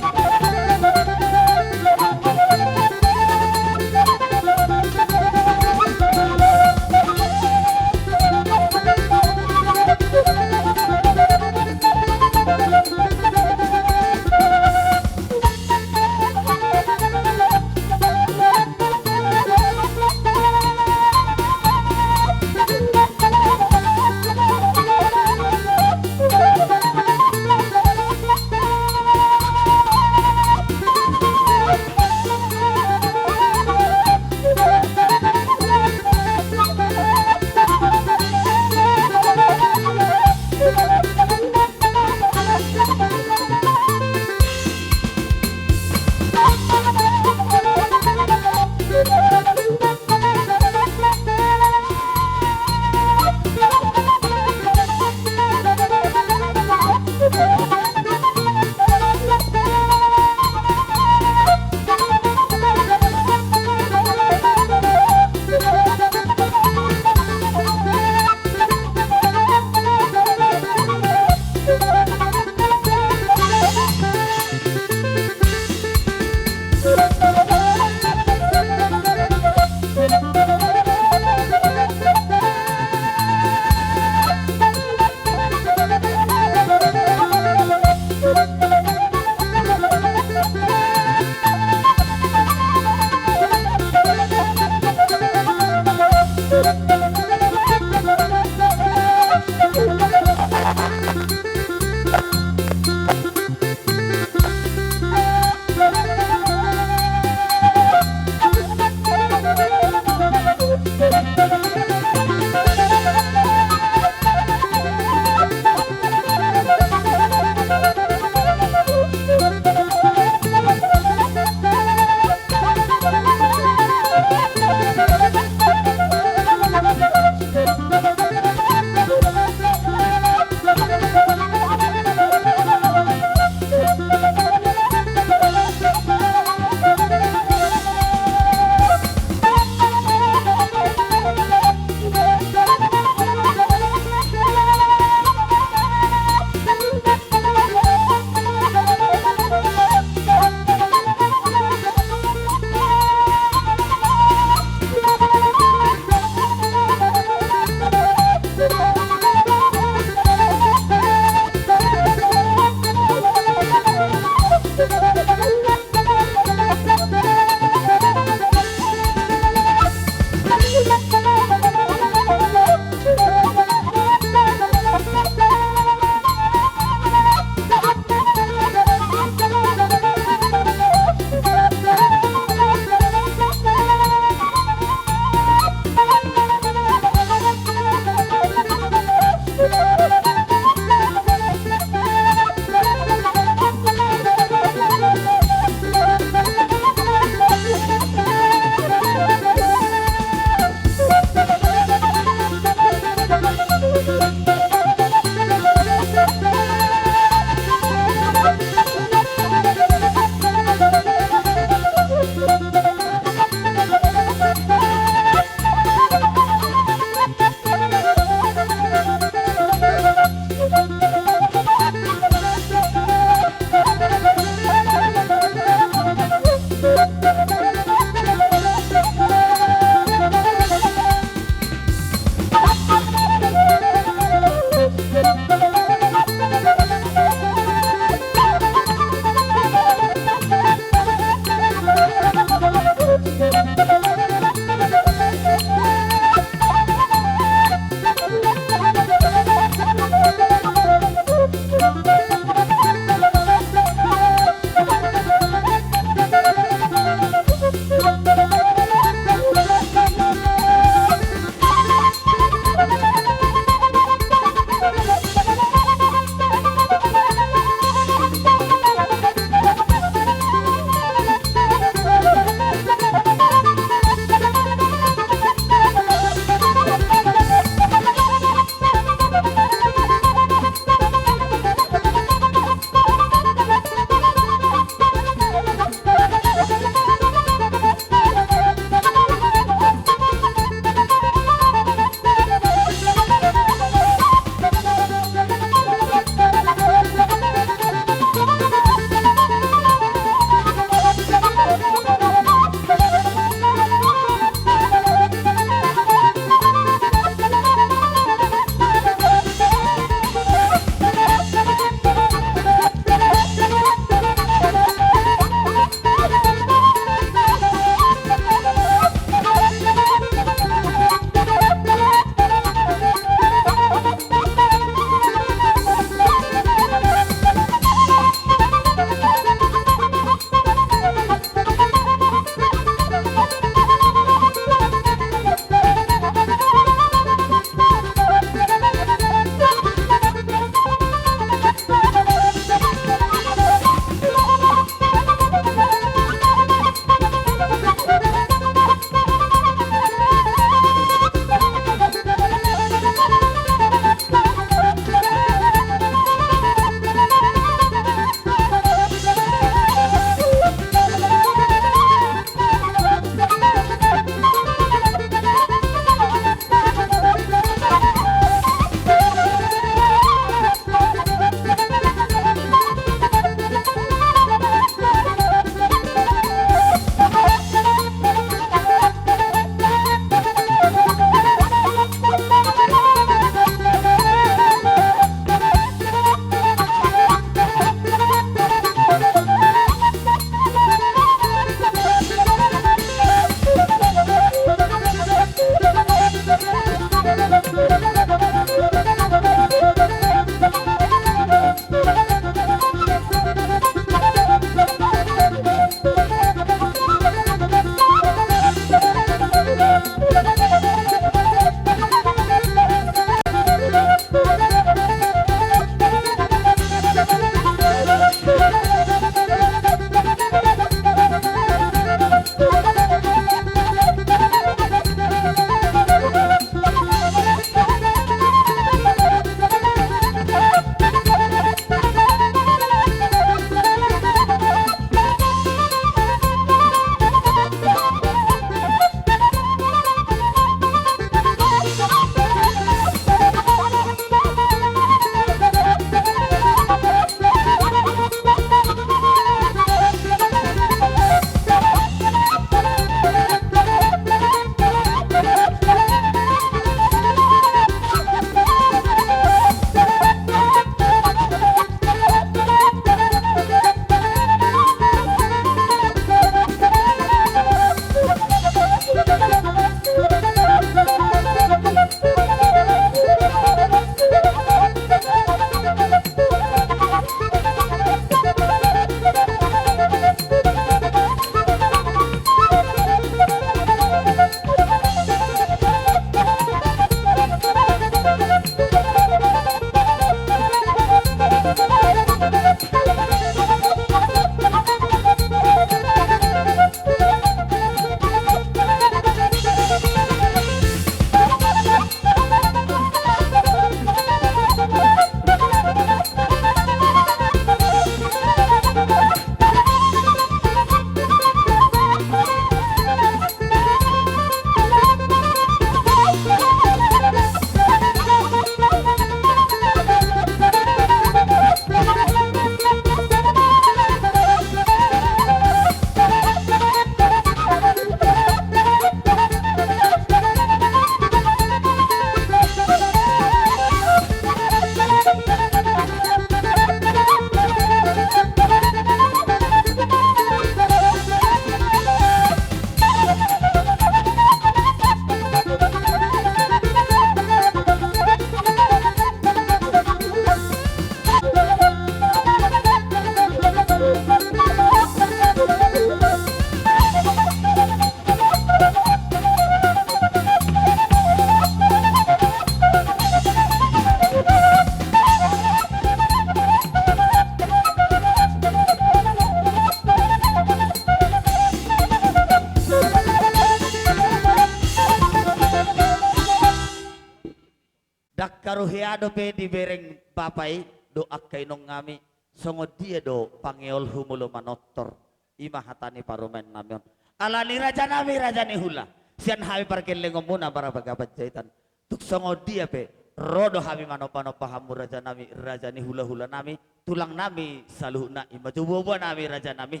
Ndang haru hea dope dibereng bapa i dohot angka inong nami, songon dia do pangeolhu molo manortor. I ma hata ni parumaen nami on. Alani raja nami, raja ni hula, sian hami pargellengonmuna marga Panjaitan, tung songon dia pe ro do hami manomba-nomba hamu raja nami, raja ni hula-hula nami, tulang nami saluhutna, i ma tu boa-boa nami raja nami.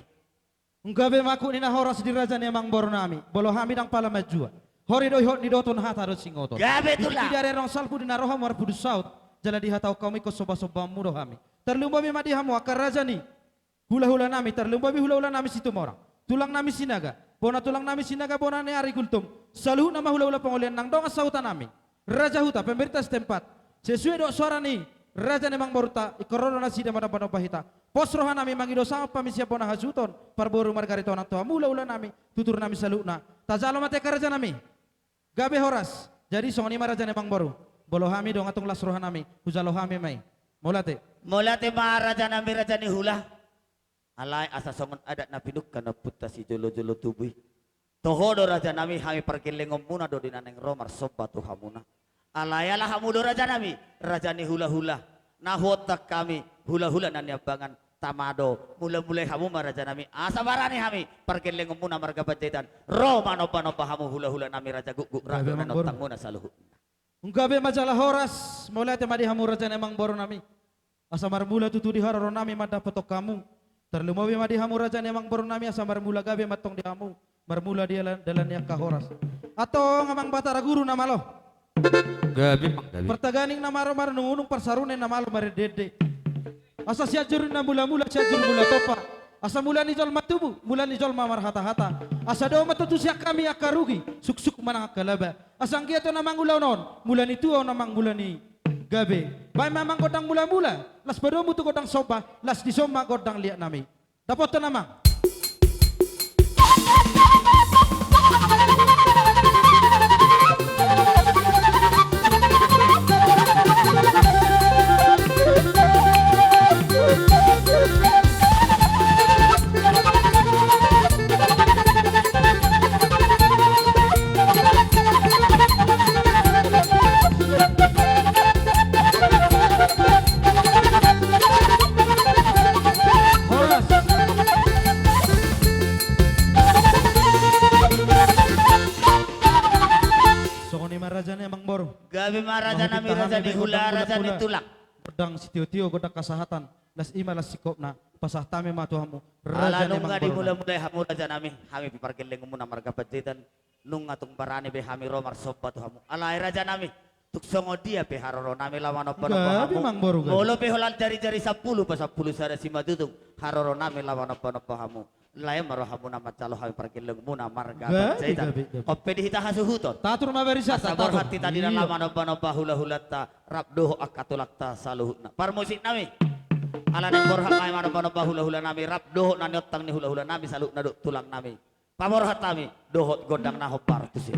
Gabe ma angkup ni na horas di raja ni amangboru nami, molo hami ndang pala manjua. Hori do ihot ni doton, hata do singoton. Gabe tulang. Di ari on salpu di na ro hamu marpudun saut, jala dihatahon hamu ingkon somba-sombaonmu do hami. Tarlumobi ma di hamu angka raja ni hula-hula nami, tarlumobi hula-hula nami Situmorang, tulang nami Sinaga, bona tulang nami Sinaga, bona ni ari Gultom, saluhutna ma hula-hula pangolian nang dongan sahuta nami, raja huta, pemerintah setempat, sesuai dohot soara ni raja ni amangborunta, ingkon ro do nasida manomba-nomba hita. Pos roha nami mangido sangap hami sian bona hasuhuton, parboru marga Aritonang tu hamu hula-hula nami, tutur nami saluhutna. Tajalo ma tu angka raja nami. Gabe horas. Jadi songon i ma raja ni amangboru. Molo hami ndang tung las roha nami, hujalo hami ma i. Mauliate. Mauliate ma raja nami, raja ni hula. Alai asa songon adat na pinungka ni ompunta sijolo-jolo tubu i, toho do raja nami, hami pargellengonmuna do di na naeng ro marsomba tu hamuna. Alai ala hamu do raja nami, raja ni hula-hula, na huontak hami hula-hula na niambangan, tama do, mula-mulai hamu ma raja nami, asa barani hami pargellengonmuna marga Panjaitan ro manomba-nomba hamu hula-hula nami, raja gukguk, rap dohot na niontangmuna saluhutna. Gabe ma jala horas. Mauliate ma di hamu raja ni amangboru nami. Asa marmula tutu di haroro nami mandapothon hamu. Tarlumobi ma di hamu raja ni amangboru nami, asa marmula gabe ma antong di hamu. Marmula di dalan, dalan ni angka horas. Antong amang Batara Guru na malo. Gabe, amang, gabe. Partaganing na malo marunung-unung, parsarune na malo marende-ende. Asa Sianjur na mula-mula, Sianjur mula tompa. Asa mula ni jolma tubu, mula ni jolma marhata-hata. Asa dao ma tutu sian hami angka rugi, suksuk manang angka laba. Asa anggiat on amang ulaon on, mula ni tua on amang mula ni gabe. Baen ma amang gondang mula-mula, laos padomu tu gondang somba, laos dison ma gondang liat nami. Dapothon amang. Horas. Songon i ma raja ni amangboru. Gabe ma raja nami, raja ni hula, raja ni tulang. Gondang sitio-tio, gondang hasahatan. Laos i ma laos singkopna, pasahat hami ma tu hamu. Ala nunga dimula-mulai hamu raja nami, hami pe pargellengonmuna marga Panjaitan, nunga tung barani be hami ro marsomba tu hamu. Alai raja nami, tung songon dia pe haroro nami laho manomba-nomba hamu. Gabe amangboru, gabe. Molo pe holan jari-jari sampulu pasampulu sada Simanjuntak, haroro nami laho manomba-nomba hamu. Lae ma rohamuna manjalo hami pargellengonmuna marga Panjaitan. Gabe, gabe, gabe. On pe di hita hasuhuton. Tatur ma barisan, tatur. Asa borhat hita di na laho manomba-nomba hula-hulanta, rap dohot angka tulangta saluhutna. Parmusik nami. Ala naeng borhat hami manomba-nomba hula-hula nami, rap dohot na niontang ni hula-hula nami saluhutna dohot tulang nami. Paborhat hami dohot gondang na hombar tusi.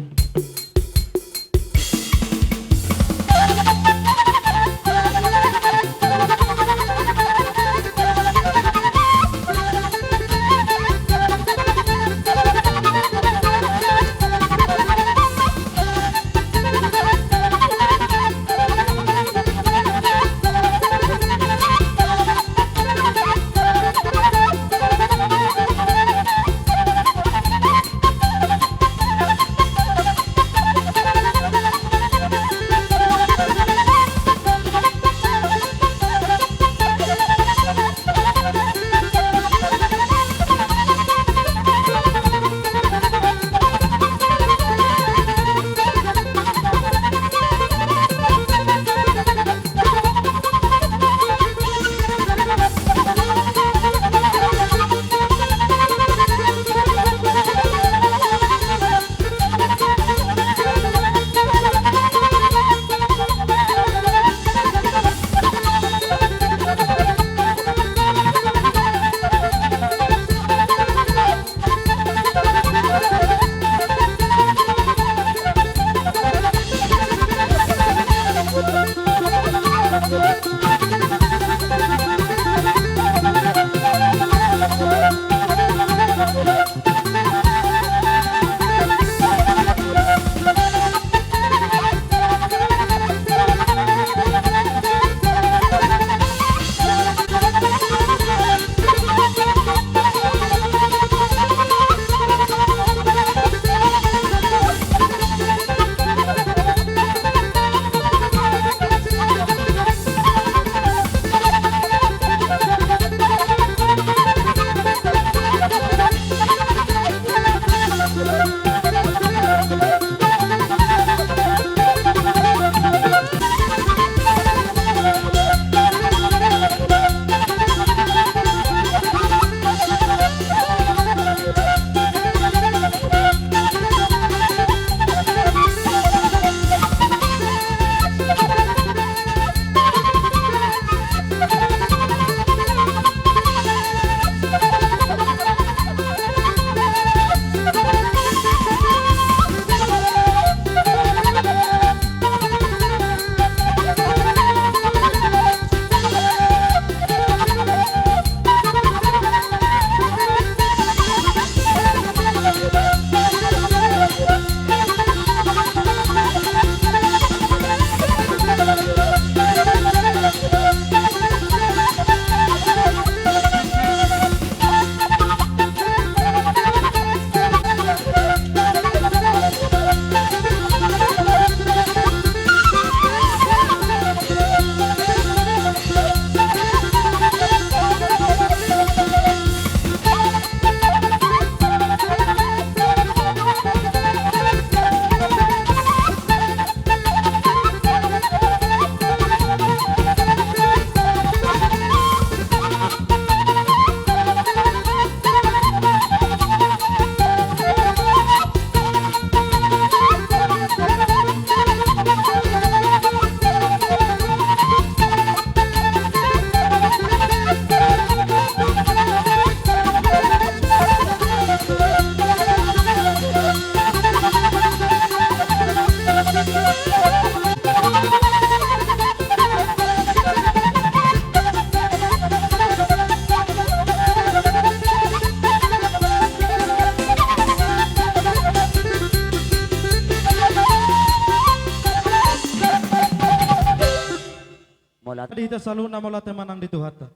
Di hita saluhutna mauliate ma nang di Tuhanta.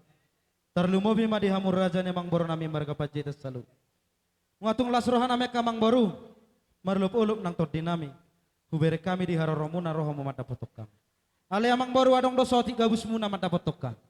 Tarlumobi ma di hamu raja ni amangboru nami marga Panjaitan saluhutna. Nunga tung las roha nami angka amangboru, marolopolop nang tondi nami. Hubereng hami di haroromuna ro hamu mandapothon hami. Alai amangboru, adong do saotik gabusmuna mandapothon hami.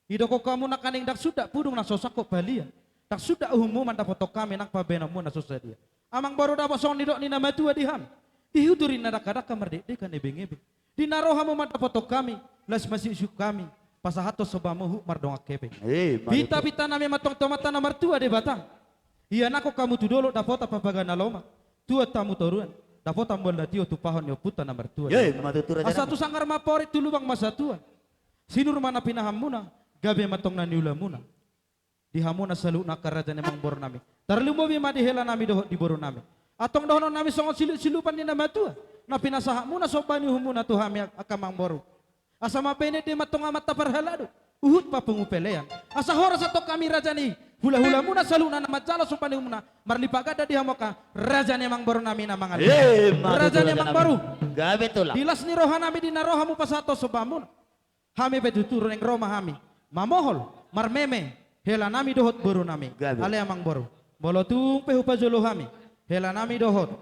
Didokkon hamu nangkaning ndang suda pudung na so sangkop palia, ndang suda uhummu mandapothon hami nang pambahenanmu na so sadia. Amangboru, dapot songon nidok ni na matua di hami: Di hutu ri na dangkadangka, mardekdekan ebeng-ebeng. Di na ro hamu mandapothon hami, laos masiuksiuk hami pasahathon sombamu huhut mardongan hepeng. Eh, ma tutu. Pinta-pinta nami ma antong tu Amanta na martua Debata, ianakhon hamu tu dolok dapotan panggabean na lomak, tuat hamu toruan dapotan mual na tio tumpahon ni ompunta na martua Debata. Eh, ma tutu, raja nami. Asa tu sanggar ma amporik, tu lubang ma satua, sinur ma na pinahanmuna, gabe ma antong na niulamuna. Di hamuna saluhutna angka raja ni amangboru nami, tarlumobi ma di hela nami dohot di boru nami. Antong dohonon nami songon silup-silupan ni na matua na pinasahatmuna somba ni uhumuna tu hami angka amangboru. Asa mambahen ende ma antong Amanta parhalado, huhut papungu pelean. Asa horas antong hami raja ni hula-hulamuna saluhutna na manjalo somba ni uhumuna, marlipat ganda di hamu angka raja ni amangboru nami na mangalean. Eh, ma tutu, raja ni amangboru. Gabe tulang. Di las ni roha nami di na ro hamu pasahathon sombamuna, hami pe tutu naeng ro ma hami mamohol, marmeme hela nami dohot boru nami. Gabe. Alai amangboru, molo tung pe hupajolo hami hela nami dohot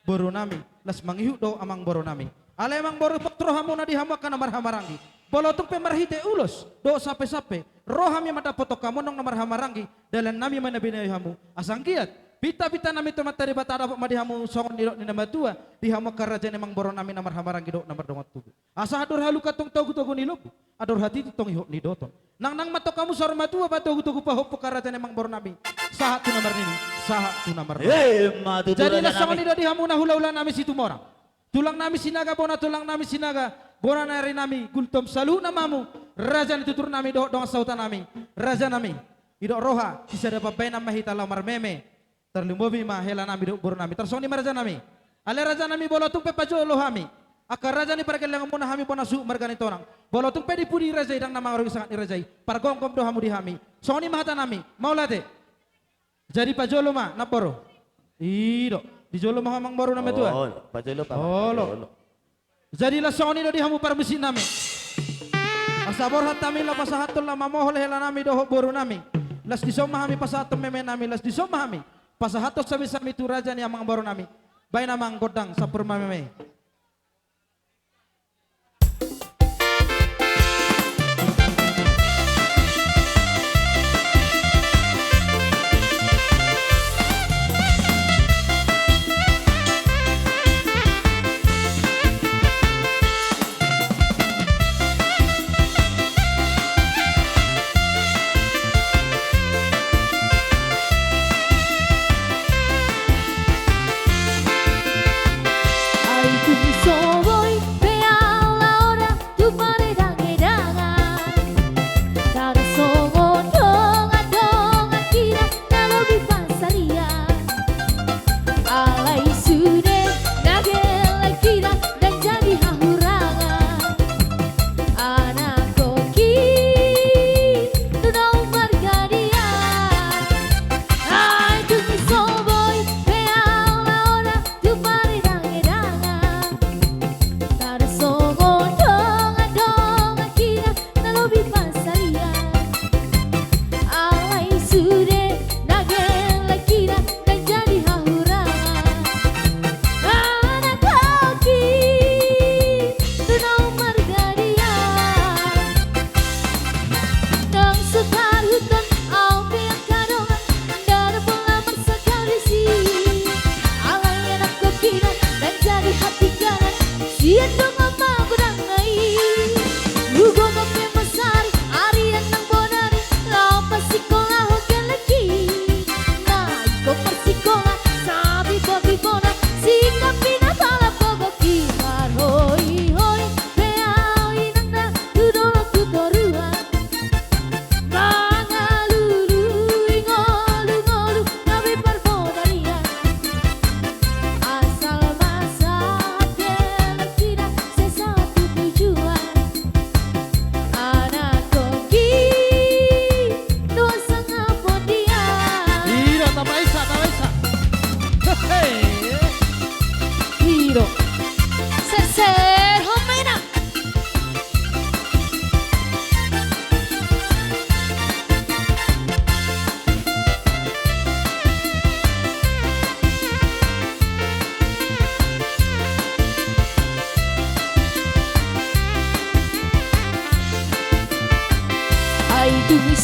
boru nami, laos mangihut do amangboru nami. Alai amangboru, pos rohamuna di hamu angka na marhahamaranggi. Molo tung pe marhite ulos dohot sampe-sampe ro hami mandapothon hamu annon na marhahamaranggi, dalan nami ma na binahen hamu. Asa anggiat pinta-pinta nami tu Amanta Debata, dapot ma di hamu songon nidok ni na matua, di hamu angka raja ni amangboru nami na marhahamaranggi dohot na mardongan tubu. Asa andor halumpang antong togu-togu ni lombu, andor hatiti antong ihot ni doton. Nangnang ma antong hamu saur matua, patogu-togu pahompu angka raja ni amangboru nami, sahat tu na marnini, sahat tu na marnono. Eh, ma tutu, raja nami. Jadi las songon i do di hamuna hula-hula nami Situmorang, tulang nami Sinaga, bona tulang nami Sinaga, bona ni ari nami Gultom, saluhutna ma hamu raja ni tutur nami dohot dongan sahuta nami, raja nami. Didok roha, sisada pambahenan ma hita laho marmeme. Tarlumobi ma hela nami dohot boru nami. Tarsongon i ma raja nami. Alai raja nami, molo tung pe pajolo hami angka raja ni pargellengonmuna, hami bona suhut marga Nainggolan, molo tung pe di pudi raja i ndang na mangarugi sangap ni raja i, pargomgom do hamu di hami. Songon i ma hata nami. Mauliate. Jadi pajolo ma, namboru. I do. Dijolo ma ho amangboru na matua. Olo, pajolo, pajolo. Olo. Jadi las songon i do di hamu parmusik nami. Asa borhat hami laho pasahathon, laho mamohol hela nami dohot boru nami. Las dison ma hami pasahathon meme nami, las dison ma hami pasahathon sami-sami tu raja ni amangboru nami. Bahen amang gondang sampur ma meme. Ai tu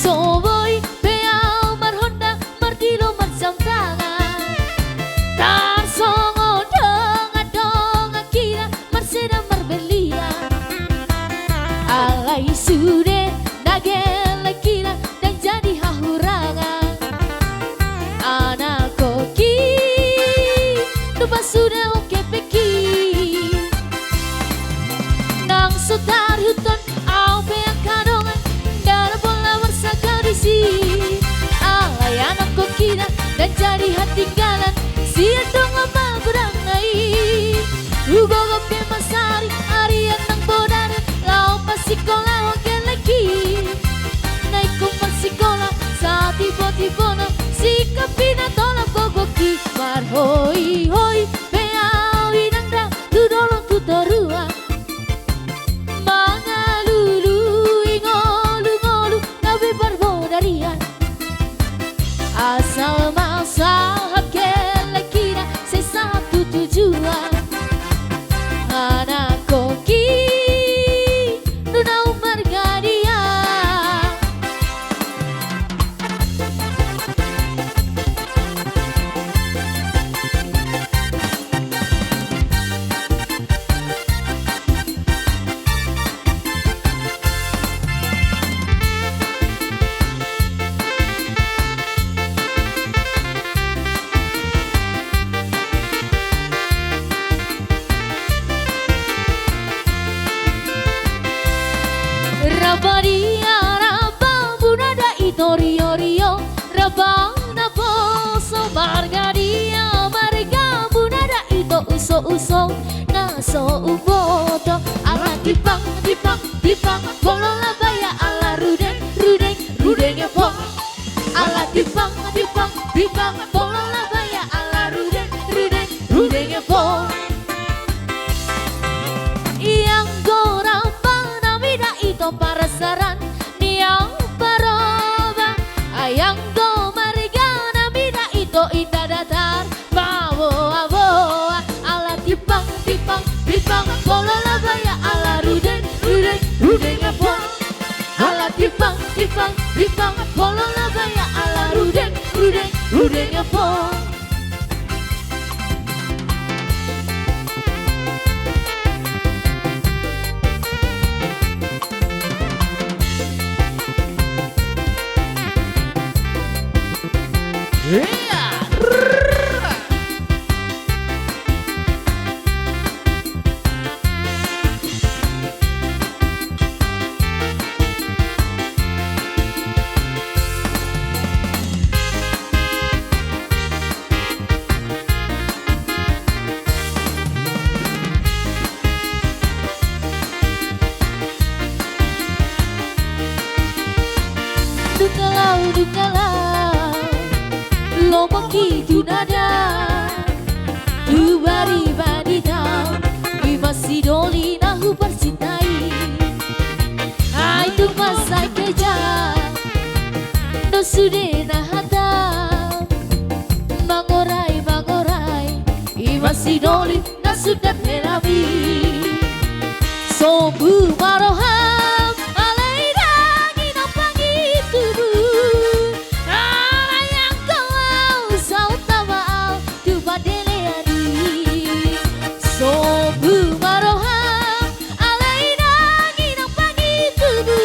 So boi be ahu marhonda, mardilo marjamtangan. Tarsongon dongan-dongan hita, marseda marbellian. Alai sude na gelleng hita, ndang jadi hahurangan. Anakkonhi, nunga sude hupehepehon. Nang so tarhut on ahu pe angka dongan, ndada pola marsangkap disi. Alai anakkonhi, ndang jadi hatinggalan sian dongan magodangna i. Hugokhon pe masari arian nang bodari, laho pasikkolahon gellengki. Na ingkon marsikola, satipo-tipona singkop i na tolap gokhonki. Marhoi-hoi be ahu inang da tu dolok tu toruan, mangalului ngolu-ngolu gabe parbodarian. Asal ma sahat gellengki, sai sahat tu tujuan. Anakkonhi, nunga margadian. Rap ma dia rap, muna da ito rio-rio, rap ma naposo marga dia marga, muna da ito uso-uso na so umboto. Ala timpang, timpang, timpang, molo labaya ala rudeng, rudeng, rudeng epong. Ala timpang, timpang, timpang, molo labaya ala rudeng, rudeng, rudeng epong. Ianggo rap ma na mida ito parasaran ni au Parobang, ianggo marga na mida ito Indah Datar. Paboa-boa ala timpang, timpang, timpang, molo labaya ala rudeng, rudeng, rudeng epong. Ala timpang, timpang, timpang, molo labaya ala rudeng, rudeng, rudeng epong. Dung na laho, dung na laho lomoki tu nada, tu bari badita, i ma si doli na huparsinta i. Ai tung ma sai keja do sude na hata, mangorai, mangorai, i ma si doli na sundat helami. Sombu ma roham, alai ndang inang pangidomu. Alai anggo au, saut ma au tu pandelean i. Sombu ma roham, alai ndang inang pangidomu.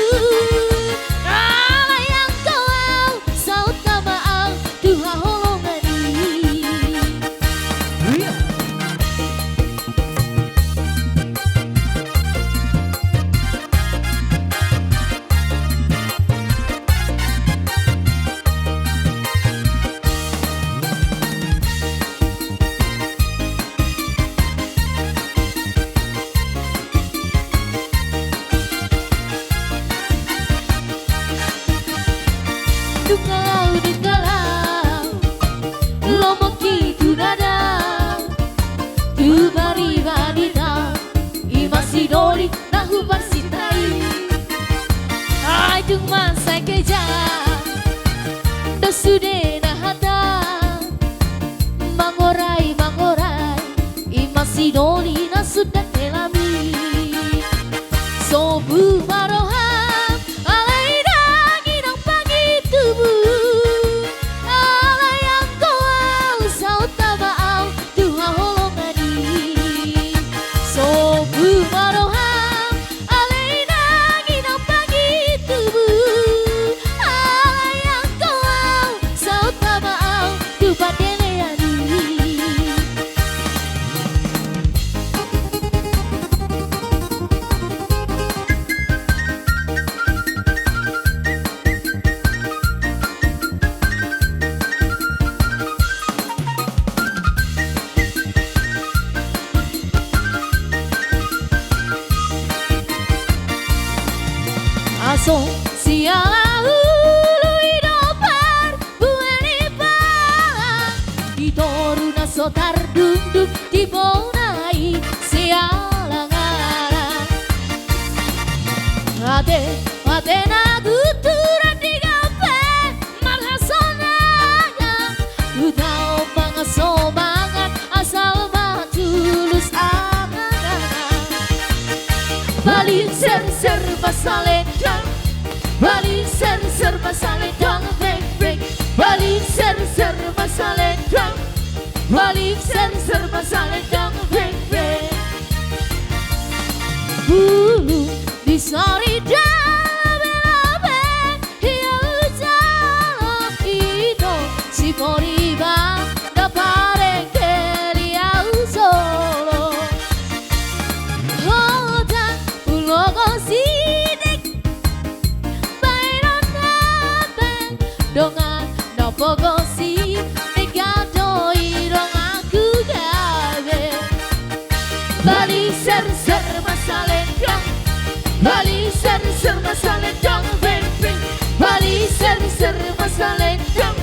Alai anggo au, saut ma au tu haholongan i. Dung na laho, dung na laho lomoki tu nada, tu bari badita, i ma si doli na huparsinta i. Ai tung ma sai keja do sude na hata, mangorai, mangorai, i ma si doli na sundat helami. Sombu ma roham, alai ndang inang Songon siala ulu i do parbue ni pala, di toru na so tardungdung di bona i siala ngara. Ate, ate na guturan di gabe marhasonangan, hutau mangaso mangan asal ma tulus angan-angan. Bali serser masalendang, bali serser masalendang beng beng. Bali serser masalendang, bali serser masalendang beng beng. Ulu di sari dabe-dabe, ia ujalo ito si poriba dapareng keli au solo. Hota ulogo sidik baenon dabe dongan na pogo si mega do i donganku gabe. Bali serser masalendang, bali serser masalendang beng beng. Bali serser masalendang,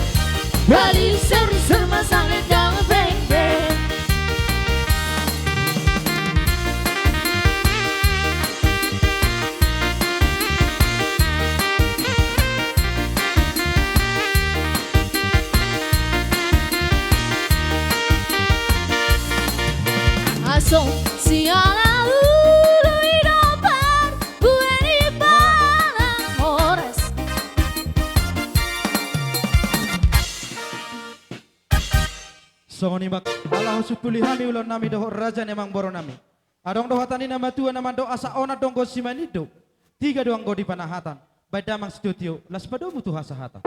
bali serser masalendang beng beng. Songon siala ulu i do parbue ni pala. Horas. Songon i ma, ala husumpuli hami ulaon nami dohot raja ni amangboru nami. Adong do hata ni na matua na mandok asa onan do anggo simanit do, tiga do anggo di panahatan. Baen damang situtu, las padomu tu hasahatan.